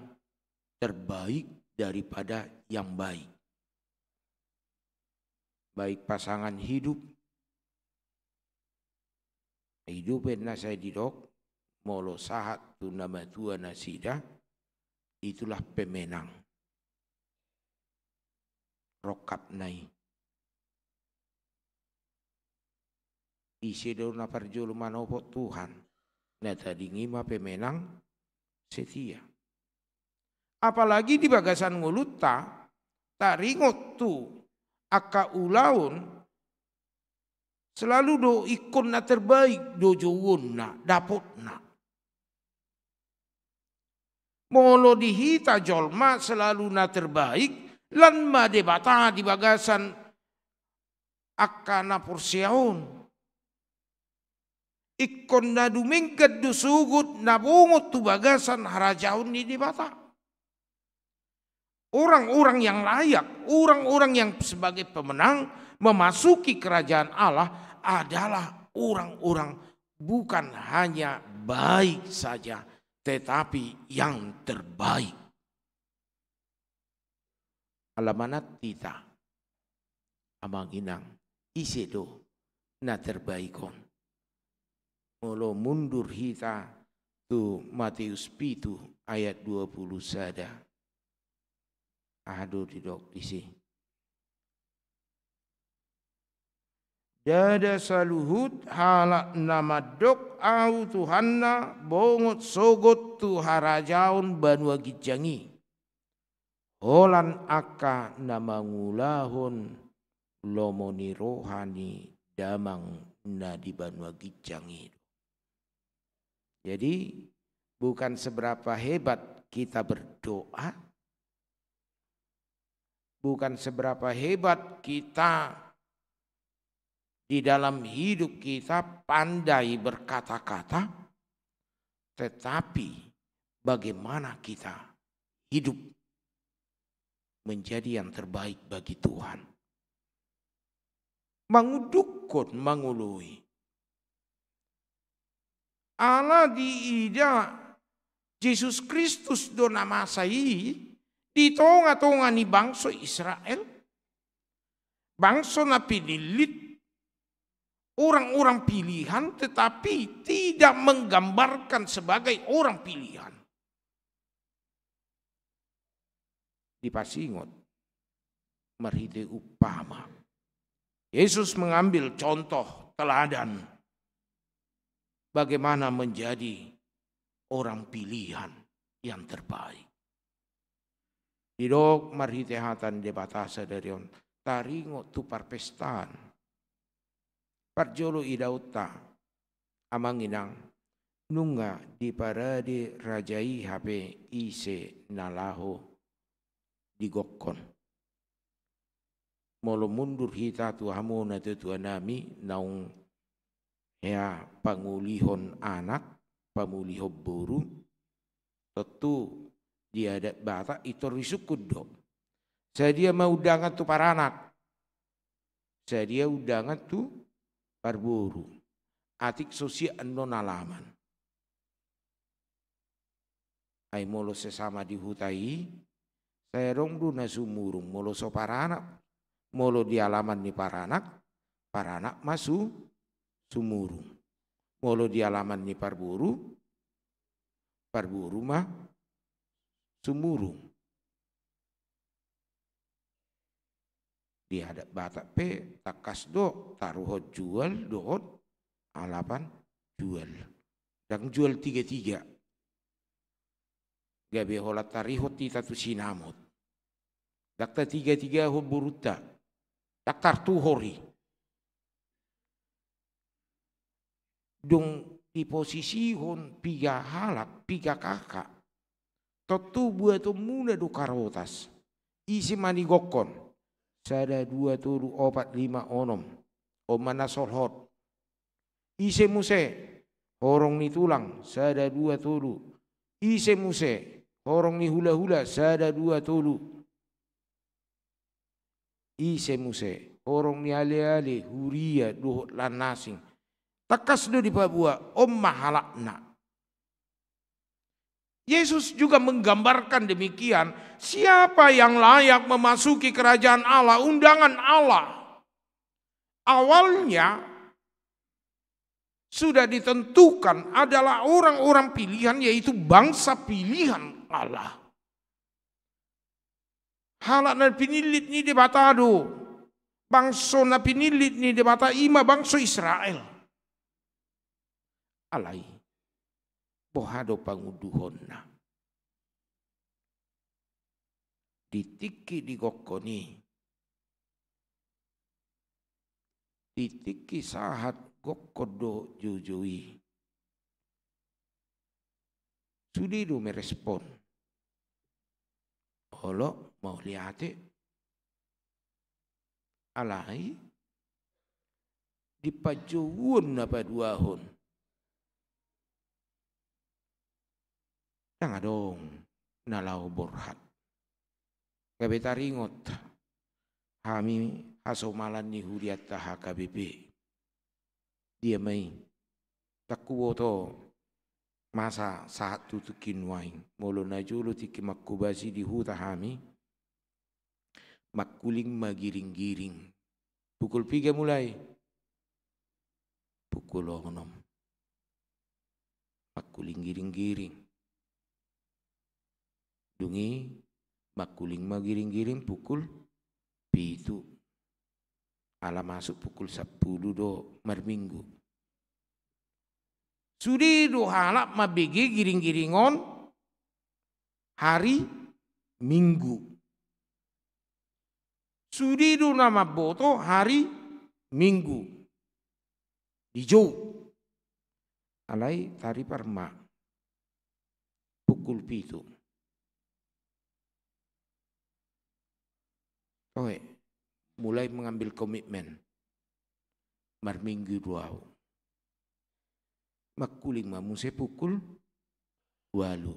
terbaik daripada yang baik. Baik pasangan hidup, hidup na sai didok, molo sahat tu na matua nasida, itulah pemenang. Rongkapna i. Ise do na parjolo manopot Tuhan, na tading i ma pemenang setia. Apalagi di bagasan ngolunta, taringot tu angka ulaon, selalu do ingkon na terbaik do jouonna, dapotna. Molo di hita jolma selalu na terbaik, lan ma Debata di bagasan angka na porsea on. Ingkon na dumenggan do sogot na bongot tu bagasan harajaon ni Debata. Orang-orang yang layak, orang-orang yang sebagai pemenang memasuki kerajaan Allah adalah orang-orang bukan hanya baik saja, tetapi yang terbaik. Ala manat hita, amang inang, ise do na terbaik on? Molo mundur hita tu Mateus pitu ayat dua puluh sada. Aha do didok disi? Ndada saluhut halak na mandok Ahu Tuhanna bongot sogot tu harajaon banua ginjang i, holan angka na mangulahon lomo ni roha ni Damang na di banua ginjang i. Jadi, bukan seberapa hebat kita berdoa, bukan seberapa hebat kita di dalam hidup kita pandai berkata-kata, tetapi bagaimana kita hidup menjadi yang terbaik bagi Tuhan. Mangundukkon, mangoloi. Ala diida Jesus Kristus do na masa i di tonga-tonga ni bangso Israel, bangso na pinillit, orang-orang pilihan, tetapi tidak menggambarkan sebagai orang pilihan. Dipasingot marhite umpama. Yesus mengambil contoh teladan bagaimana menjadi orang pilihan yang terbaik. Didok marhite hata ni Debata sadari on, taringot tu parpestaan. Parjolo idaonta, amang inang, nunga diparade raja i hape ise na laho digokkon. Molo mundur hita tu hamu natuatuanami naung hea pangulihon anak, pangulihon boru, tontu di adat Batak i tor disungkun do. Sadia ma undangan tu paranak, sadia undangan tu parboru. Atik so sian annon alaman. Ai molo sesama di huta i, sai adong do na sumurung, molo so paranak, molo di alaman ni paranak, paranak ma su-, sumurung. Molo di alaman ni parboru, parboru ma sumurung. Di adat Batak pe tangkas do taruhon jual dohot alaman jual. Ndang jual tiga-tiga. Gabe holan tarihot hita tu sinamot. Ndang tatiga-tigahon borunta. Ndang tartuhor i. Dung diposisihon piga halak, piga kakak, tontu buatonmuna do karotas. Ise ma nigokkon? Sada, dua, tolu, opat, lima, onom. On ma na solhot. Ise muse? Horong ni tulang, sada, dua, tolu. Ise muse? horong ni hulahula, sada, dua, tolu. Ise muse, horong ni aleale, huria dohot lan asing. Tangkas do dipaboa, on ma halakna. Yesus juga menggambarkan demikian, siapa yang layak memasuki kerajaan Allah, undangan Allah. Awalnya sudah ditentukan adalah orang-orang pilihan, yaitu bangsa pilihan Allah. Halak na pinillit ni Debata do, bangso na pinillit ni Debata, i ma bangso Israel. Alai, boha do pangunduhonna? Di tingki digokkon i, di tingki sahat gokkon dohot joujou i, sude do merespon, olo, mauliate. Alai, di panjouon na paduahon, ndang adong na laho borhat. Gabe taringot hami hasomalan ni hurianta H K B P. Dia ma i? Ndang huboto masa sahat tu tingki nuaeng. Molo najolo tingki manghobasi di huta hami, mangkuling ma giring-giring. Pukul piga mulai? Pukul onom. Mangkuling giring-giring. Dung i mangkuling ma giring-giring pukul pitu. Ala masuk pukul sampulu do marminggu. Sude do halak mambege giring-giring on hari Minggu. Sude do na mamboto hari Minggu dijou. Alai taripar ma pukul pitu. Toe, mulai mengambil komitmen. Marminggu do au. Mangkuling ma muse pukul ualu.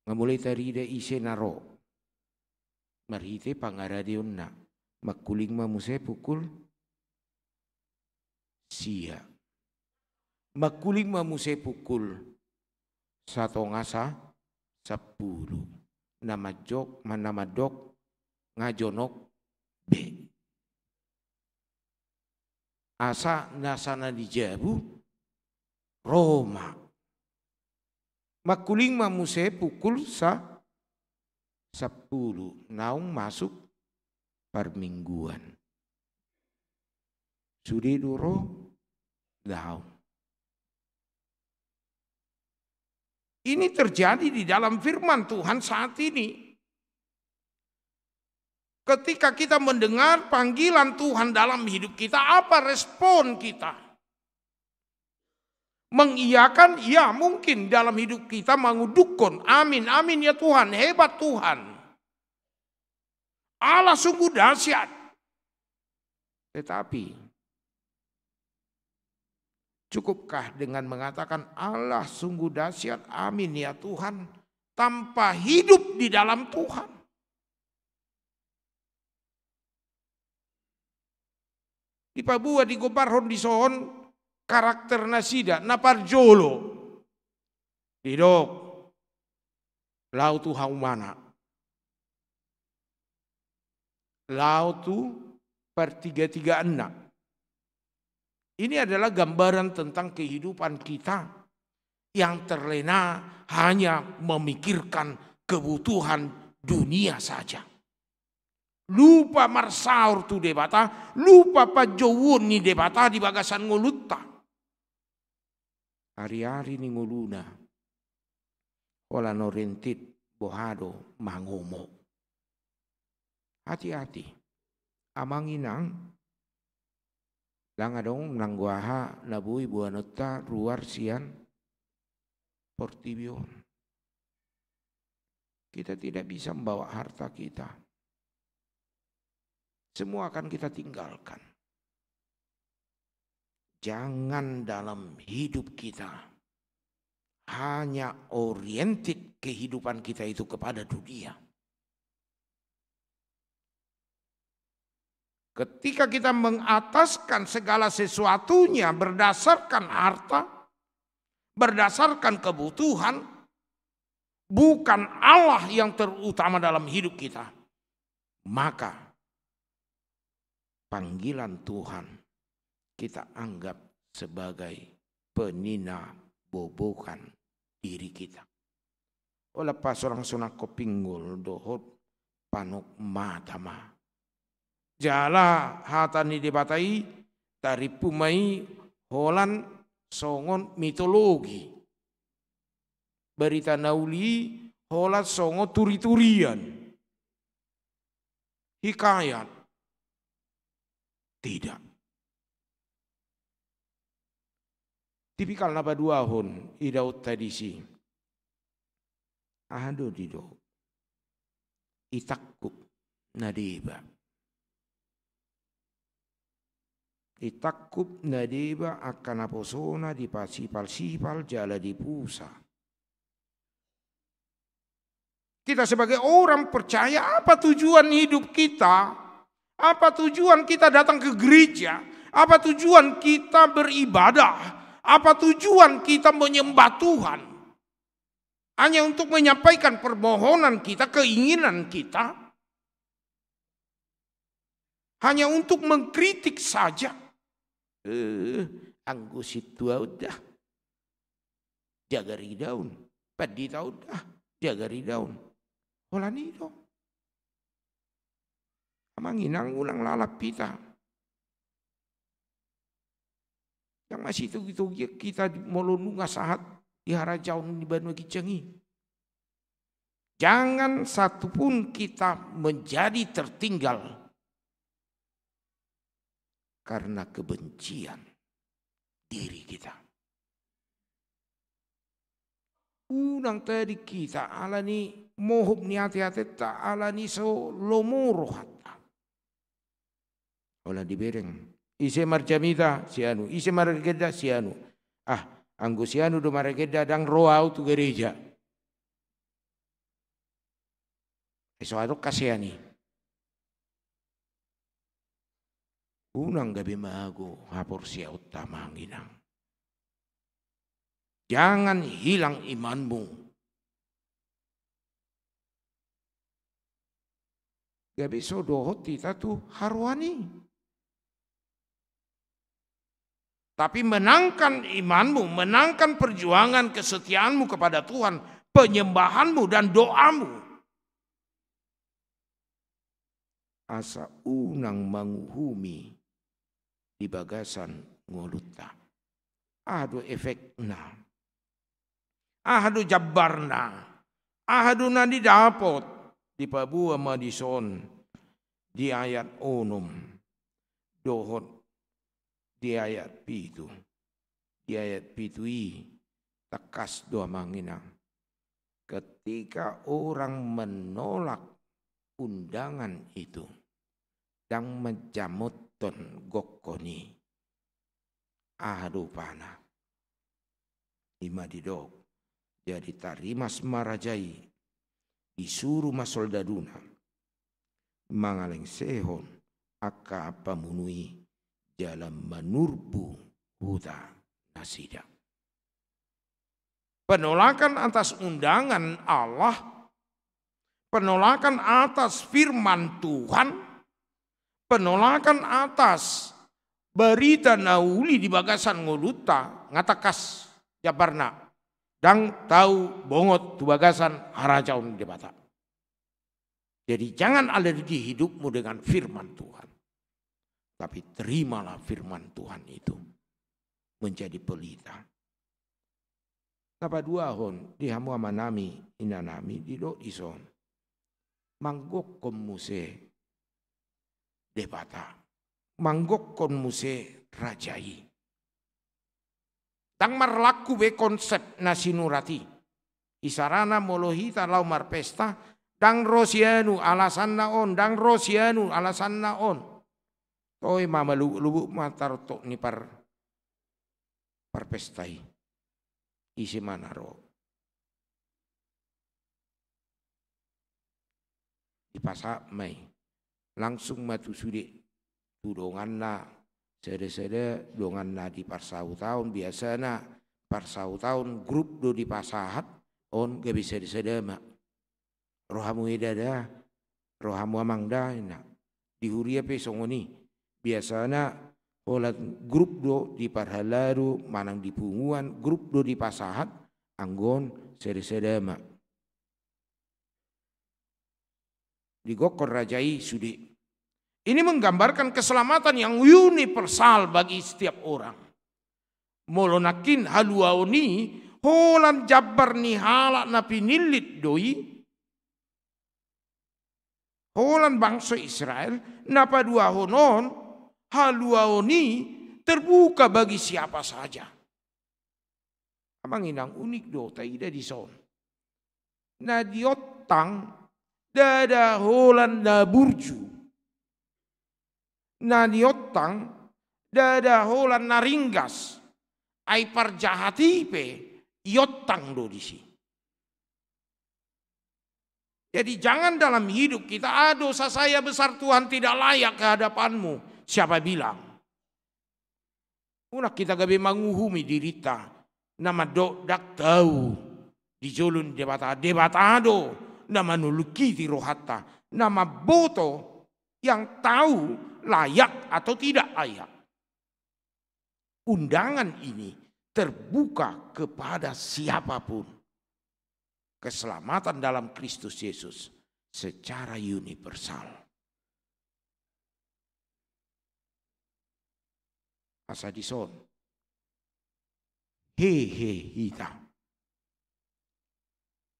Nga mulai tarida ise na ro marhite pangaradeonna. Mangkuling ma muse pukul sia. Mangkuling ma muse pukul satonga sa-, sampulu. Na manjok, ma-, na mandok nga jonok be. Asa nasa na di jabu ro ma. Mangkuling ma muse pukul sa-, sampulu, naung masuk parmingguan. Sude do ro daong. Ini terjadi di dalam firman Tuhan saat ini. Ketika kita mendengar panggilan Tuhan dalam hidup kita, apa respon kita? Mengiyakan, ya, mungkin dalam hidup kita mangundukkon, "Amin, amin ya Tuhan, hebat Tuhan. Allah sungguh dahsyat." Tetapi, cukupkah dengan mengatakan, "Allah sungguh dahsyat, amin ya Tuhan," tanpa hidup di dalam Tuhan? Dipaboa, digombarhon dison karakter nasida. Na parjolo, didok, laho tu haumana, laho tu partigatigaanna. Ini adalah gambaran tentang kehidupan kita yang terlena hanya memikirkan kebutuhan dunia saja. Lupa marsaor tu Debata, lupa panjouon ni Debata di bagasan ngolunta. Ariari ni ngoluna, holan oriented boha do mangomo. Hati-hati, amang inang, ndang adong nanggo aha na boi boanonta ruar sian portibi on. Kita tidak bisa membawa harta kita. Semua akan kita tinggalkan. Jangan dalam hidup kita hanya oriented kehidupan kita itu kepada dunia. Ketika kita mengataskan segala sesuatunya berdasarkan harta, berdasarkan kebutuhan, bukan Allah yang terutama dalam hidup kita, maka panggilan Tuhan kita anggap sebagai peninabobokan diri kita. Holan pasorang sonangkon pinggol dohot panok mata ma. Jala hata ni Debata i tarimpu ma i holan songon mitologi. Barita na uli i holan songon turiturian. Hikayat. Tidak. Tipikal na paduahon idaonta disi. Aha do didok? Itangkup na deba. Itangkup na deba angka naposona, dipasipalsipal jala dipusa. Kita sebagai orang percaya, apa tujuan hidup kita? Apa tujuan kita datang ke gereja? Apa tujuan kita beribadah? Apa tujuan kita menyembah Tuhan? Hanya untuk menyampaikan permohonan kita, keinginan kita? Hanya untuk mengkritik saja? Eh, anggo sintua on da, jagar idaon. Pandita on da, jagar idaon. Holan i do. Amang inang, unang lalap hita. Ndang masitogitogi hita molo nunga sahat di harajaon ni banua ginjang i. Jangan satu pun kita menjadi tertinggal karena kebencian diri kita. Unang tading hita ala ni mohop ni ateateta, ala ni so lomo rohanta. Holan dibereng. Ise marjamita, si anu. Ise maragenda, si anu. Ah, anggo si anu do maragenda, ndang ro au tu gereja. Ai so adong hasean i. Unang gabe mago haporseaonta, amang inang. Jangan hilang imanmu. Gabe so dohot hita tu haroan i. Tapi menangkan imanmu, menangkan perjuangan kesetiaanmu kepada Tuhan, penyembahanmu dan doamu. Asa unang manguhumi di bagasan ngolunta. Aha do efekna? Aha do jambarna? Aha do na didapot? Dipaboa ma dison di ayat onom dohot di ayat pitu. Di ayat pitu i tangkas do, amang inang. Ketika orang menolak undangan itu, ndang manjamothon gokhon i. Aha do rupana? I ma didok, jadi tarimas ma raja i, disuru ma soldaduna mangalengsehon angka pamunu i jala manurbu huta nasida. Penolakan atas undangan Allah, penolakan atas firman Tuhan, penolakan atas barita na uli di bagasan ngolunta, nga tangkas jambarna, ndang tau bongot tu bagasan harajaon ni Debata. Jadi, jangan alergi hidupmu dengan firman Tuhan. Tapi terimalah firman Tuhan itu menjadi pelita. Na paduahon, di hamu amanami, inanami, didok dison. Manggokhon muse Debata. Manggokhon muse raja i. Ndang marlaku be konsep na sinurat i. Isarana molo hita laho marpesta, ndang ro si anu alasanna on, ndang ro si anu alasanna on. Toe ma malubuk-lubuk ma tarottok ni par-, parpesta i. ise ma na ro. Dipasahat ma i. Langsung ma tu sude, tu donganna, sada-sada donganna di parsahutaon, biasana parsahutaon grup do dipasahat, on gabe sada-sada ma. Ro hamu eda da, ro hamu amang da, ninna. Di huria pe songon i. Biasana holan grup do di parhalado, manang di punguan, grup do dipasahat, anggo on sada-sada ma. Digokkon raja i sude. Ini menggambarkan keselamatan yang universal bagi setiap orang. Molo nangkin haluaon i holan jambar ni halak na pinillit do i, holan bangso Israel, na paduahon on, haluaon i terbuka bagi siapa saja. Amang inang, unik do taida dison. Na diontang ndada holan na burju. Na diontang ndada holan na ringgas. Ai parjahat i pe iontang do disi. Jadi jangan dalam hidup kita, "Ah, dosa saya besar Tuhan, tidak layak ke hadapan-Mu." Siapa bilang? Unang hita gabe manguhumi dirinta, na mandok ndang tau di jolo ni Debata. Debata do na manulingkiti rohanta, na mamboto yang tahu layak atau tidak layak. Undangan ini terbuka kepada siapapun. Keselamatan dalam Kristus Yesus secara universal. Asa dison hehe hita.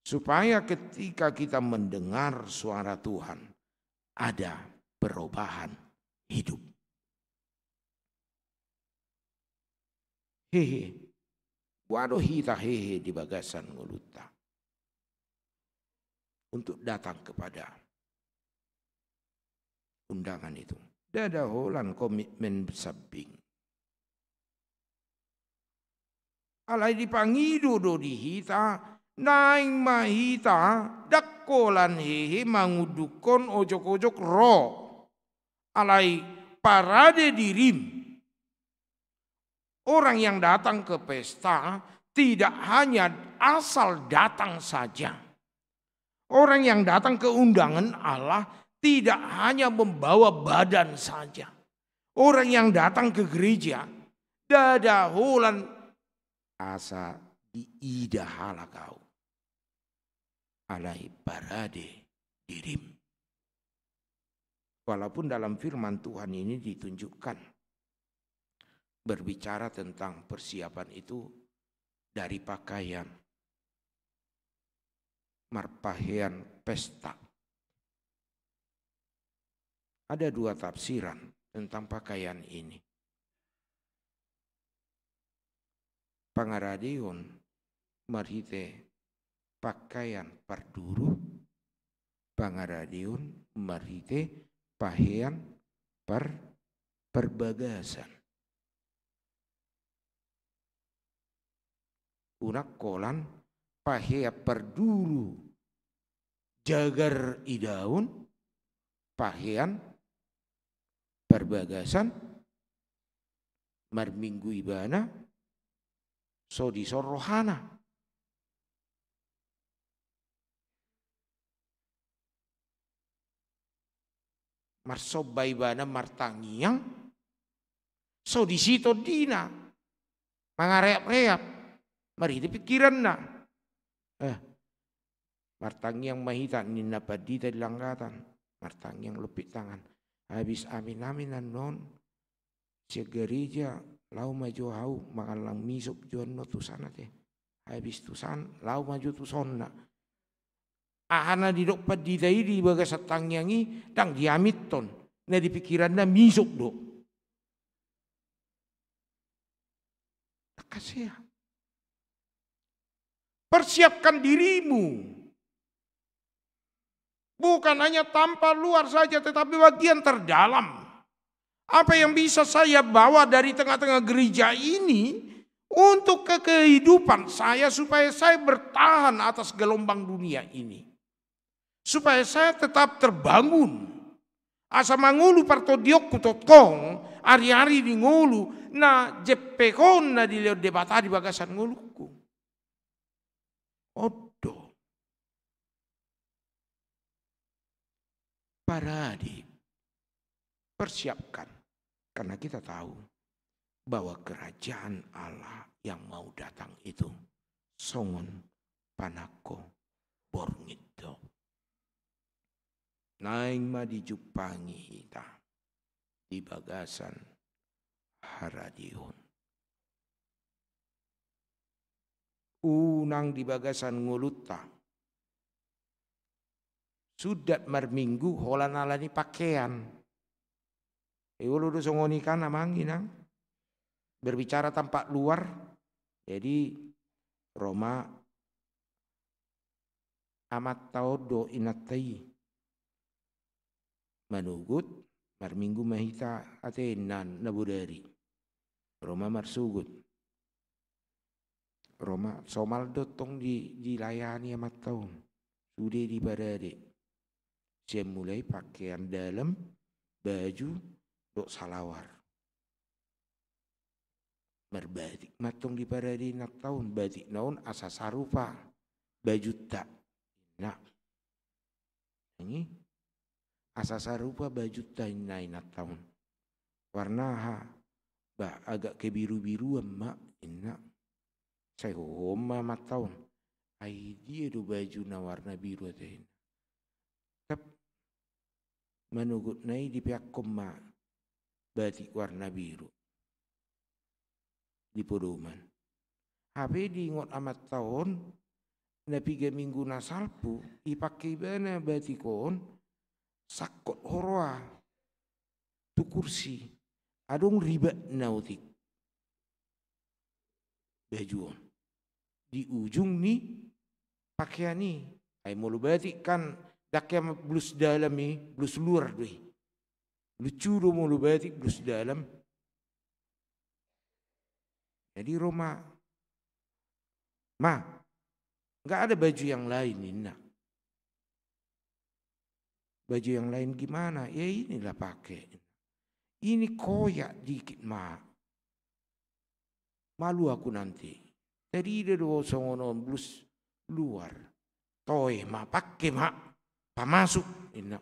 Supaya ketika kita mendengar suara Tuhan, ada perubahan hidup. Hehe. Boha do hita hehe di bagasan ngolunta untuk datang kepada undangan itu. Ndada holan komitmen sambing. Alai dipangido do di hita, naeng ma hita ndang holan hehe mangundukhon ojok-ojok ro. Alai parade dirim. Orang yang datang ke pesta tidak hanya asal datang saja. Orang yang datang ke undangan Allah tidak hanya membawa badan saja. Orang yang datang ke gereja ndada holan asa diida halak au. Alai parade dirim. Walaupun dalam firman Tuhan ini ditunjukkan, berbicara tentang persiapan itu dari pakaian, marpakaian pesta. Ada dua tafsiran tentang pakaian ini. Pangaradeon marhite pakaian parduru, pangaradeon marhite pakaian par-, parbagasan. Unang holan pakaian parduru jagar idaon, pakaian parbagasan marminggu ibana so dison rohana. Marsomba ibana martangiang, so disi tondina mangareap-reap marhite pikiranna. Eh, martangiang ma hita ninna pandita di langgatan, martangiang lompit tangan. Habis amin-amin annon, sian gareja, laho ma jo ahu mangallang misop jo annon tu sana te. Habis tu san, laho ma jo tu sonna. Aha na didok pandita i di bagasan tangiang i, ndang diaminhon, na di pikiranna misop do. Kasea. Persiapkan dirimu. Bukan hanya tampak luar saja, tetapi bagian terdalam. Apa yang bisa saya bawa dari tengah-tengah gereja ini Untuk ke-, kehidupan saya, supaya saya bertahan atas gelombang dunia ini. Supaya saya tetap terbangun. Asa mangolu partondionku tongtong, ari-ari di ngolu, na jempek on na dilehon Debata di bagasan ngolungku. On do. Parade, persiapkan. Karena kita tahu bahwa kerajaan Allah yang mau datang itu songon panangko borngin do. Naeng ma dijumpangi hita di bagasan haradeon. Unang di bagasan ngolunta. Sundat marminggu holan ala ni pakean. E, olo do songon i kan, amang inang. Berbicara tampak luar. Jadi, ro ma amanta on dohot inanta i. Manogot, marminggu ma hita ate na, na bodari. Ro ma marsogot. Ro ma, somal do tong di, dilayani amanta on. Sude diparade. Sian mulai pakean dalem, baju, dohot salawar. Marbatik ma tong diparade inanta on, batikna on asa sarupa bajunta. Nah. Ini asa sarupa bajunta inna inanta on. Warna aha? Bah, agak kebiru-biruan ma inna. Sai hohom ma amanta on. Ai dia do baju na warna biru ate inna. Tep, manogotna i dipeakkon ma batik warna biru di podoman. Hape diingot amanta on, na piga minggu na salpu, dipake ibana batik on, sangkot huroha tu kursi, adong ribatna otik baju on di ujung ni pakean i. Ai molo batik kan, ndang hea blus dalam i, blus luar do i. Lucu do molo batik blus dalam. Jadi ro ma, "Ma, nggak ada baju yang lain?" inna. "Baju yang lain gimana?" "Ya inilah pakai. Ini koyak dikit, Ma. Malu aku nanti. Tarida do songon on blus luar. Toe ma, pake ma, pamasuk," inna.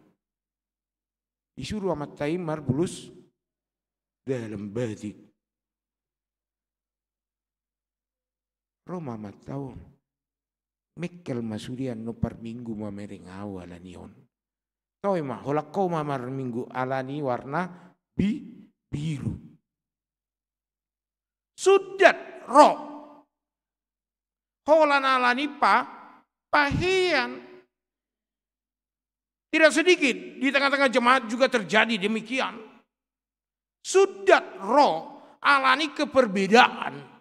Disuru amanta i marblus dalam, batik. Ro ma amanta on. "Mengkel ma sude, annon parminggu mamereng ahu ala ni on. Toe ma, holan ho ma marminggu ala ni warna bi-, biru." Sundat ro. Holan ala ni pa-, pahean. Tidak sedikit di tengah-tengah jemaat juga terjadi demikian. Sundat ro ala ni keperbedaan.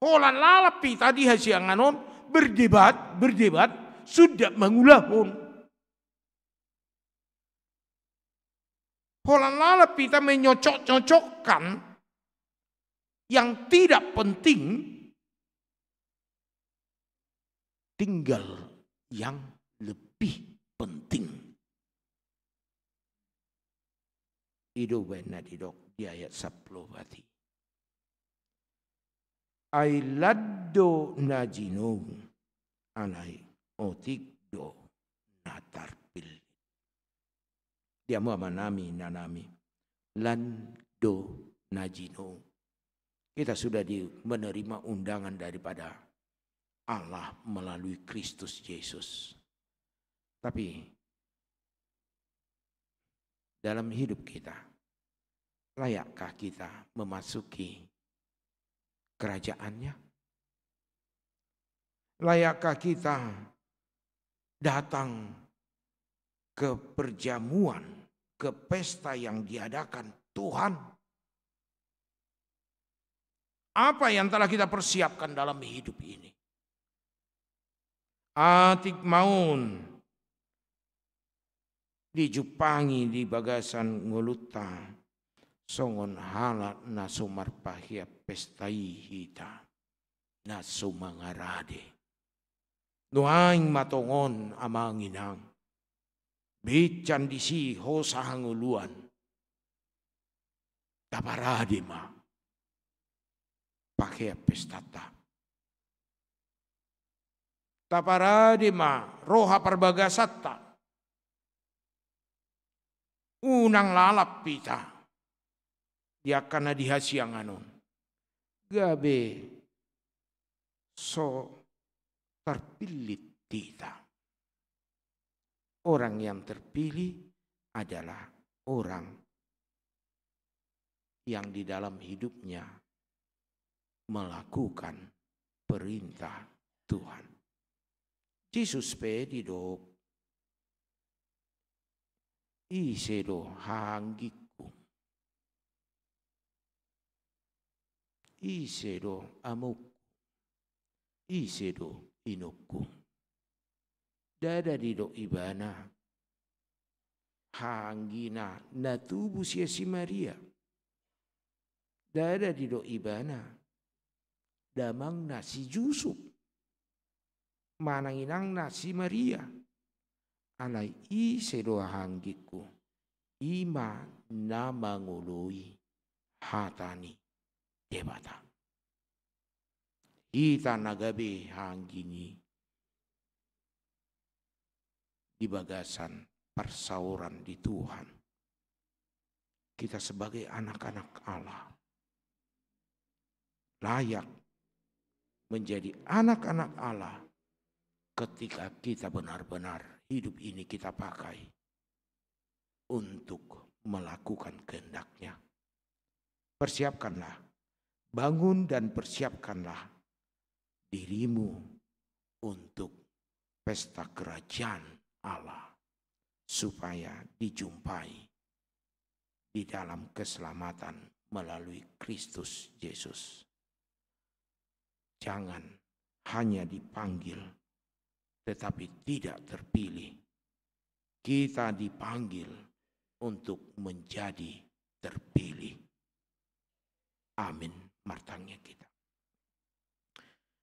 Holan lalap hita di hasiangan on berdebat, berdebat, sundat mangulahon. Holan lalap hita menyocok-nyocokkan yang tidak penting, tinggal yang lebih penting. I do umbahen na didok di ayat sampulu opat i. Ai lan do na jinou, alai otik do na tarpillit. Di hamu amanami, inanami, lan do na jinou. Kita sudah di, menerima undangan daripada Allah melalui Kristus Yesus. Tapi dalam hidup kita, layakkah kita memasuki kerajaan-Nya? Layakkah kita datang ke perjamuan, ke pesta yang diadakan Tuhan? Apa yang telah kita persiapkan dalam hidup ini? Atik ma on dijumpangi di bagasan ngolunta songon halak na so marpahean pesta i hita na so mangarade. Nuaeng ma tongon amang inang, binsan disi hosa hangoluan, taparade ma pahean pestanta. Taparade ma roha parbagasanta. Unang lalap hita di angka na di hasiangan on, gabe so tarpillit hita. Orang yang terpilih adalah orang yang di dalam hidupnya melakukan perintah Tuhan. Jesus pe didok, ise do hahaanggingku, ise do amongku, ise do inongku. Ndada didok ibana hahaanggina na tubu sian si Maria. Ndada didok ibana damangna si Jusup manang inangna si Maria. Alai ise do hahaanggingku? I ma na mangoloi hata ni Debata. Hita na gabe hahaanggi ni di bagasan parsaoran di Tuhan. Kita sebagai anak-anak Allah layak menjadi anak-anak Allah ketika kita benar-benar hidup ini kita pakai untuk melakukan kehendak-Nya. Persiapkanlah, bangun dan persiapkanlah dirimu untuk pesta kerajaan Allah, supaya dijumpai di dalam keselamatan melalui Kristus Yesus. Jangan hanya dipanggil, tetapi tidak terpilih. Kita dipanggil untuk menjadi terpilih. Amin. Martangiang hita.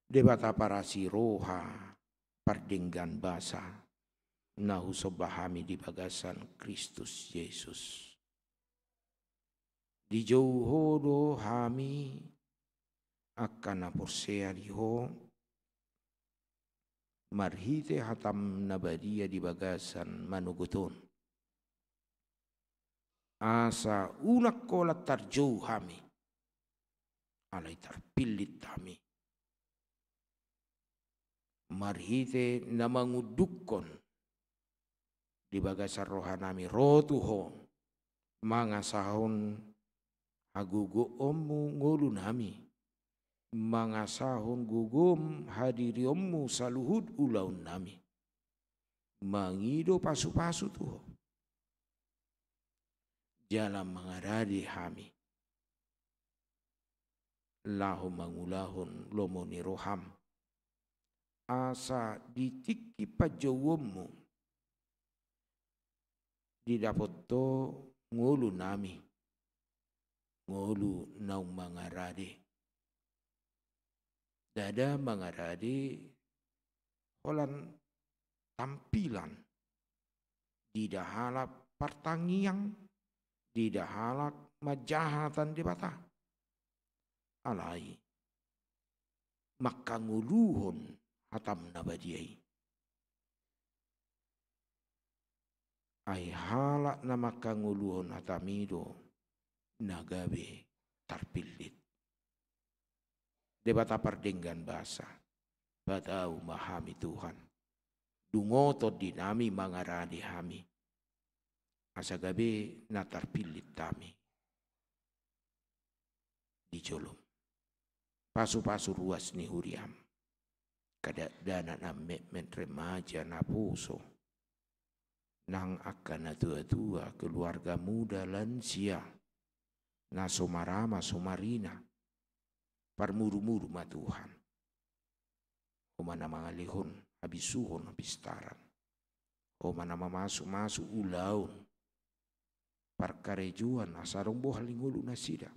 Debata parasi roha, pardenggan basa, na husomba hami di bagasan Kristus Jesus. Dijou Ho do hami angka na porsea di Ho, marhite hataM na badia di bagasan manogot on. Asa unang holan tarjou hami, alai tarpillit hami. Marhite na mangundukhon di bagasan rohanami ro tu Ho, mangasahon hagogoonMu ngolunami, mangasahon gogoM hadirionMu saluhut ulaonnami, mangido pasupasu tu Ho. Jala mangarade hami laho mangulahon lomo ni rohaM, asa di tingki panjouonMu didapot Ho ngolunami, ngolu naung mangarade. Ndada mangarade holan tampilan, ndada halak partangiang, ndada halak manjaha hata ni Debata. Alai mangkangoluhon hataM na badia i. Ai halak na mangkangoluhon hataMi do na gabe tarpillit. Debata pardenggan basa, patau ma hami Tuhan. Dung on tondinami mangarade hami, asa gabe na tarpillit hami di joloM. Pasupasu ruas ni huriaM, angka dakdanak na metmet, remaja, naposo, nang angka na tuatua, keluarga muda, lansia, na so marama so marina, parmurumuru ma Tuhan. Ho ma na mangalehon habisuhon, hapistaran. Ho ma na mamasumasu ulaon, parkarejoan asa adong bohal ni ngolu nasida.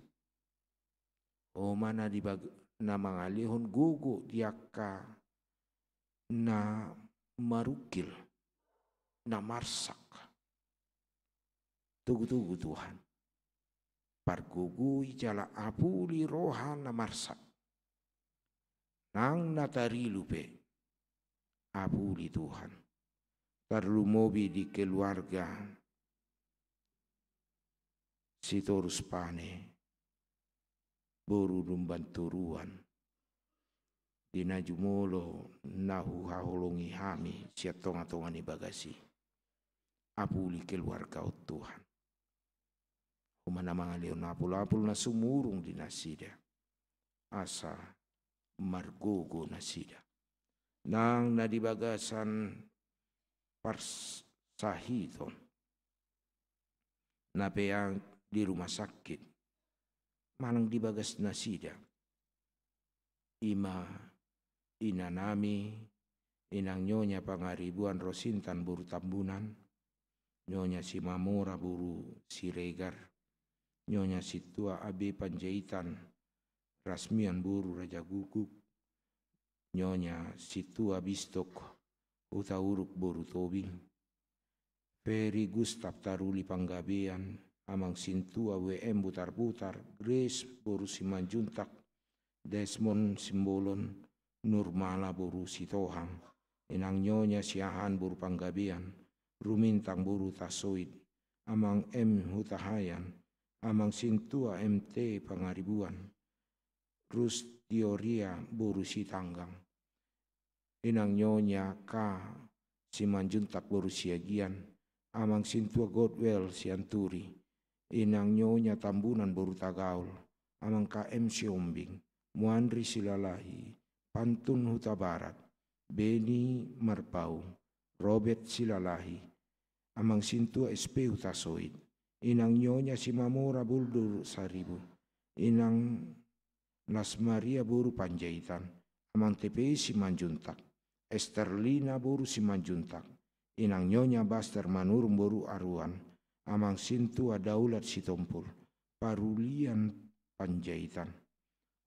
Ho ma na di bag-, na mangalehon gogo di angka na marungkil, na marsak. Togu-togu Tuhan. Pargogoi jala apuli roha na marsak. Nang na tarilu pe, apuli Tuhan. Tarlumobi di keluarga Sitorus Pane, boru Lumban Toruan, di na jumolo na huhaholongi hami sian tonga-tonga ni bagas i. Apuli keluarga on Tuhan. Ho ma na mangalehon apul-apul na sumurung di nasida, asa margogo nasida. Nang na di bagasan parsahiton, na pe di rumah sakit, manang di bagas nasida. I ma inanami, inang Nyonya Pangaribuan Rosintan boru Tambunan, Nyonya Simamora boru Siregar, Nyonya Sintua A B Panjaitan Rasmian boru Rajagukguk, Nyonya Sintua Bistok Hutauruk boru Tobing, Ferry Gustaf Taruli Panggabean, Amang Sintua W M Butarbutar, Grace boru Simanjuntak, Desmond Simbolon, Nurmala boru Sitohang, Inang Nyonya Siahaan boru Panggabean, Rumintang boru Tasoit, Amang M Hutahaean, Amang Sintua M T Pangaribuan, Rustioria boru Sitanggang, Inang Nyonya K Simanjuntak boru Siagian, Amang Sintua Godwell Sianturi, Inang Nyonya Tambunan boru Tagaol, Amang K M Siombing, Muandri Silalahi, Pantun Hutabarat, Beni Marpaung, Robert Silalahi, Amang Sintua S P Hutasoit, Inang Nyonya Simamora boru Saribu, Inang Las Maria boru Panjaitan, Amang T P Simanjuntak, Esterlina boru Simanjuntak, Inang Nyonya Baster Manurung boru Aruan, Amang Sintua Daulat Sitompul, Parulian Panjaitan.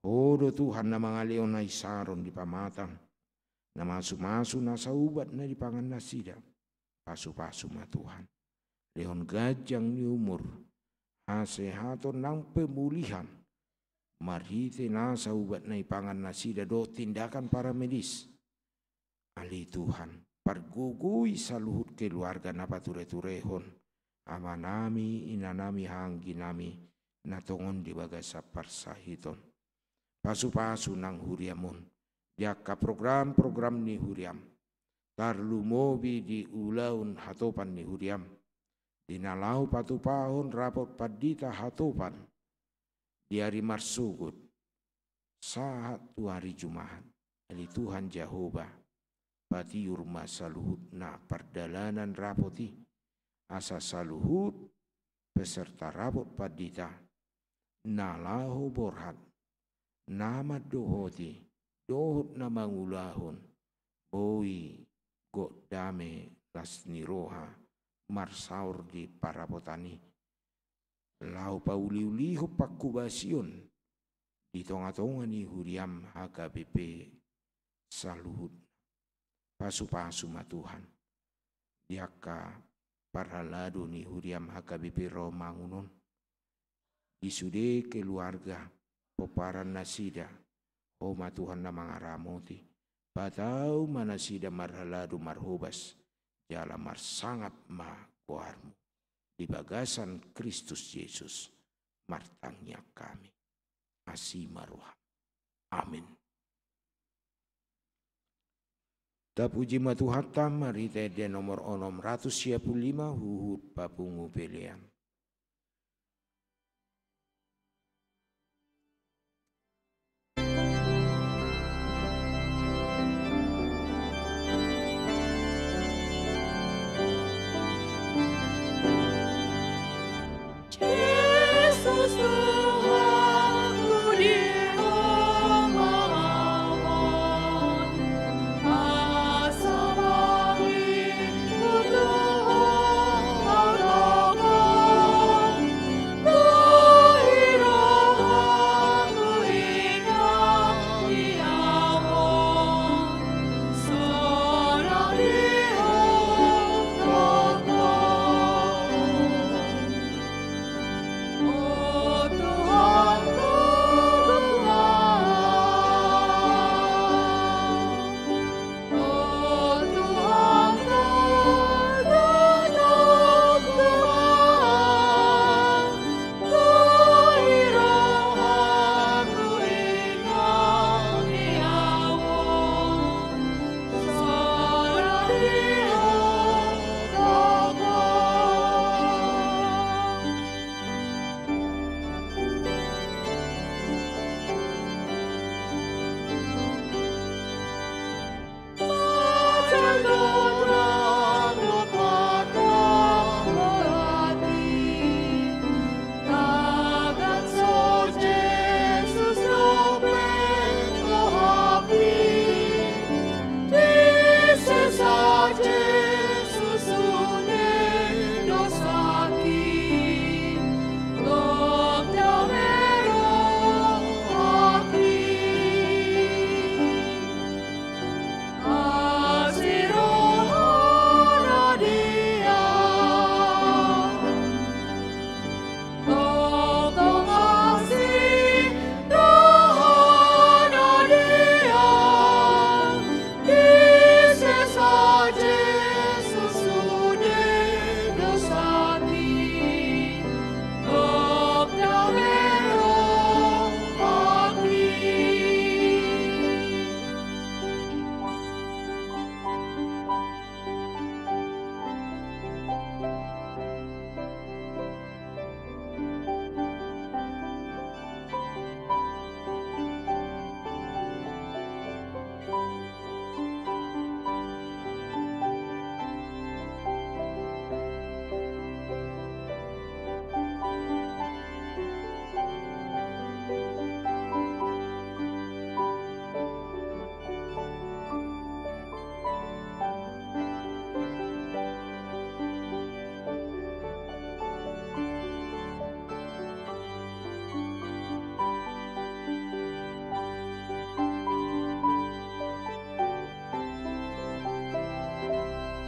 Ho do Tuhan na mangalehon haisaron di pamatang, na masu-masu nasa ubat na dipangan nasida. Pasu-pasu ma Tuhan. Lehon ganjang ni umur, hasehaton nang pemulihan, marhite nasa ubat na dipangan nasida dohot tindakan paramedis. Ale Tuhan, pargogoi saluhut keluarga na pature-turehon amanami, inanami, haangginami na tongon di bagasan parsahiton. Pasu-pasu nang huriam on di angka program-program ni huriam, tarlumobi di ulaon hatopan ni huriam, di na laho patupahon rapot pandita hatopan di ari marsogot sahat tu ari Jumahat. Ale Tuhan Jahowa, patiur ma saluhutna pardalanan rapot i, asa saluhut peserta rapot pandita na laho borhat, na mandohoti dohot na mangulahon, boi gok dame las ni roha marsaor di parapotan i, laho pauli-ulihon pangkobasion di tonga-tonga ni huriam H K B P saluhutna. Pasu-pasu ma Tuhan di angka parhalado ni huriam H K B P Rawamangun on, di sude keluarga pomparan nasida. Ho ma Tuhan na mangaramoti, patau ma nasida marhalado marhobas, jala marsangap ma goarmu. Di bagasan Kristus Jesus martangiang hami. Asi ma roham. Amin. Tapuji ma Tuhanta, marhite ende nomor onom ratus sia pulu lima, huhut papungu pelean.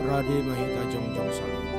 Rade ma hita jongjong saluhutna.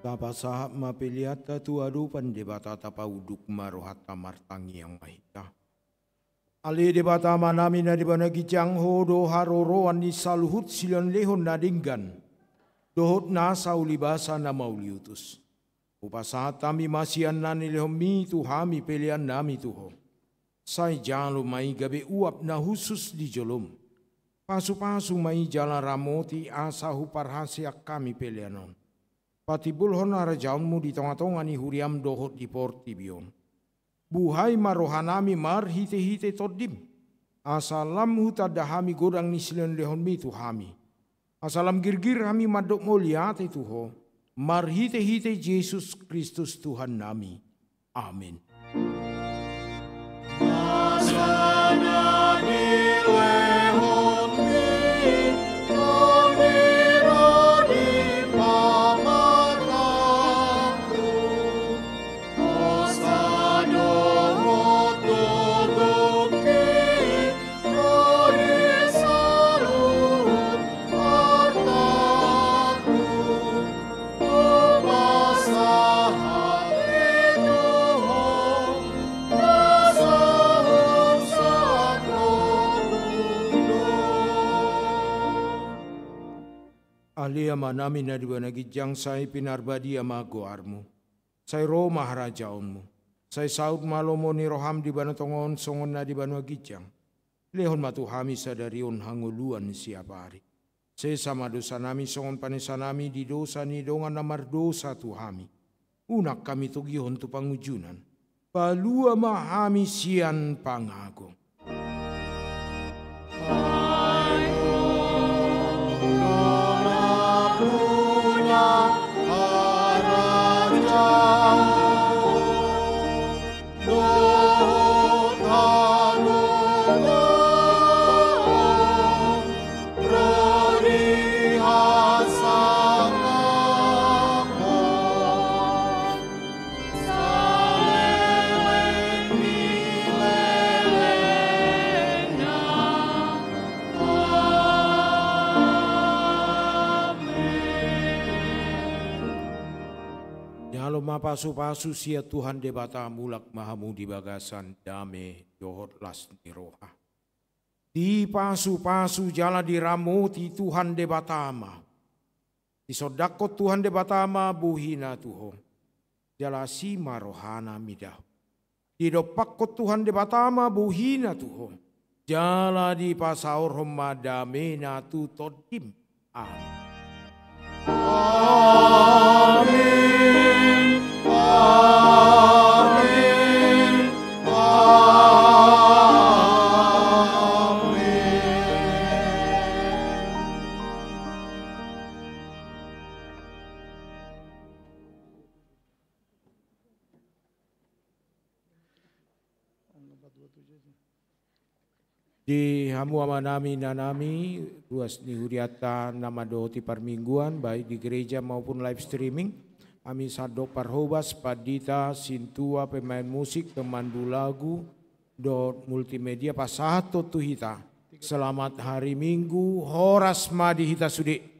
Tapasahat ma peleanta tu adopan Debata, tapaunduk ma rohanta, martangiang ma hita. Ale Debata Amanami na di banua ginjang, Ho do haroroan ni saluhut silehonlehon na denggan dohot nasa ulibasa na mauliutus. Hupasahat hami ma sian na nilehonMi tu hami peleannami tu Ho. Sai jalo ma i gabe uap na hushus di joloM. Pasupasu ma i jala ramoti asa huparhaseang hami pelean on. Patimbulhon harajaonMu di tongatonga ni huriaM dohot di portibi on. Buhai ma rohanami marhitehite TondiM, asa lam hutanda hami godang ni silehonlehonMi tu hami. Asa lam girgir hami mandok mauliate tu Ho, marhitehite Jesus Kristus Tuhannami. Amen. Ale Amanami na di banua ginjang, sai pinarbadia ma goarMu. Sai ro ma harajaonMu. Sai saut ma lomo ni rohaM di banua tonga on songon na di banua ginjang. Lehon ma tu hami sadari on hangoluan siapari. Sesa ma dosanami songon panesanami di dosa ni dongan na mardosa tu hami. Unang hami togihon tu pangunjunan. Palua ma hami sian pangago. Jalo ma pasupasu sian Tuhan Debata, mulak ma hamu di bagasan dame dohot las ni roha. Dipasupasu jala diramoti Tuhan Debata ma. Disondangkon Tuhan Debata ma bohina tu ho. Jala asi ma rohana mida ho. Didompakkon Tuhan Debata ma bohina tu ho. Jala dipasaorhon ma damena tu tondim. Amen. Amen. Amen. Amen. Di hamu amanami, inanami, ruas ni hurianta na mandohoti parmingguan, baik di gereja maupun live streaming, hami sandok parhobas, pandita, sintua, pemain musik, pemandu lagu, dohot multimedia, pasahathon tu hita. Selamat hari Minggu, horas ma di hita sude.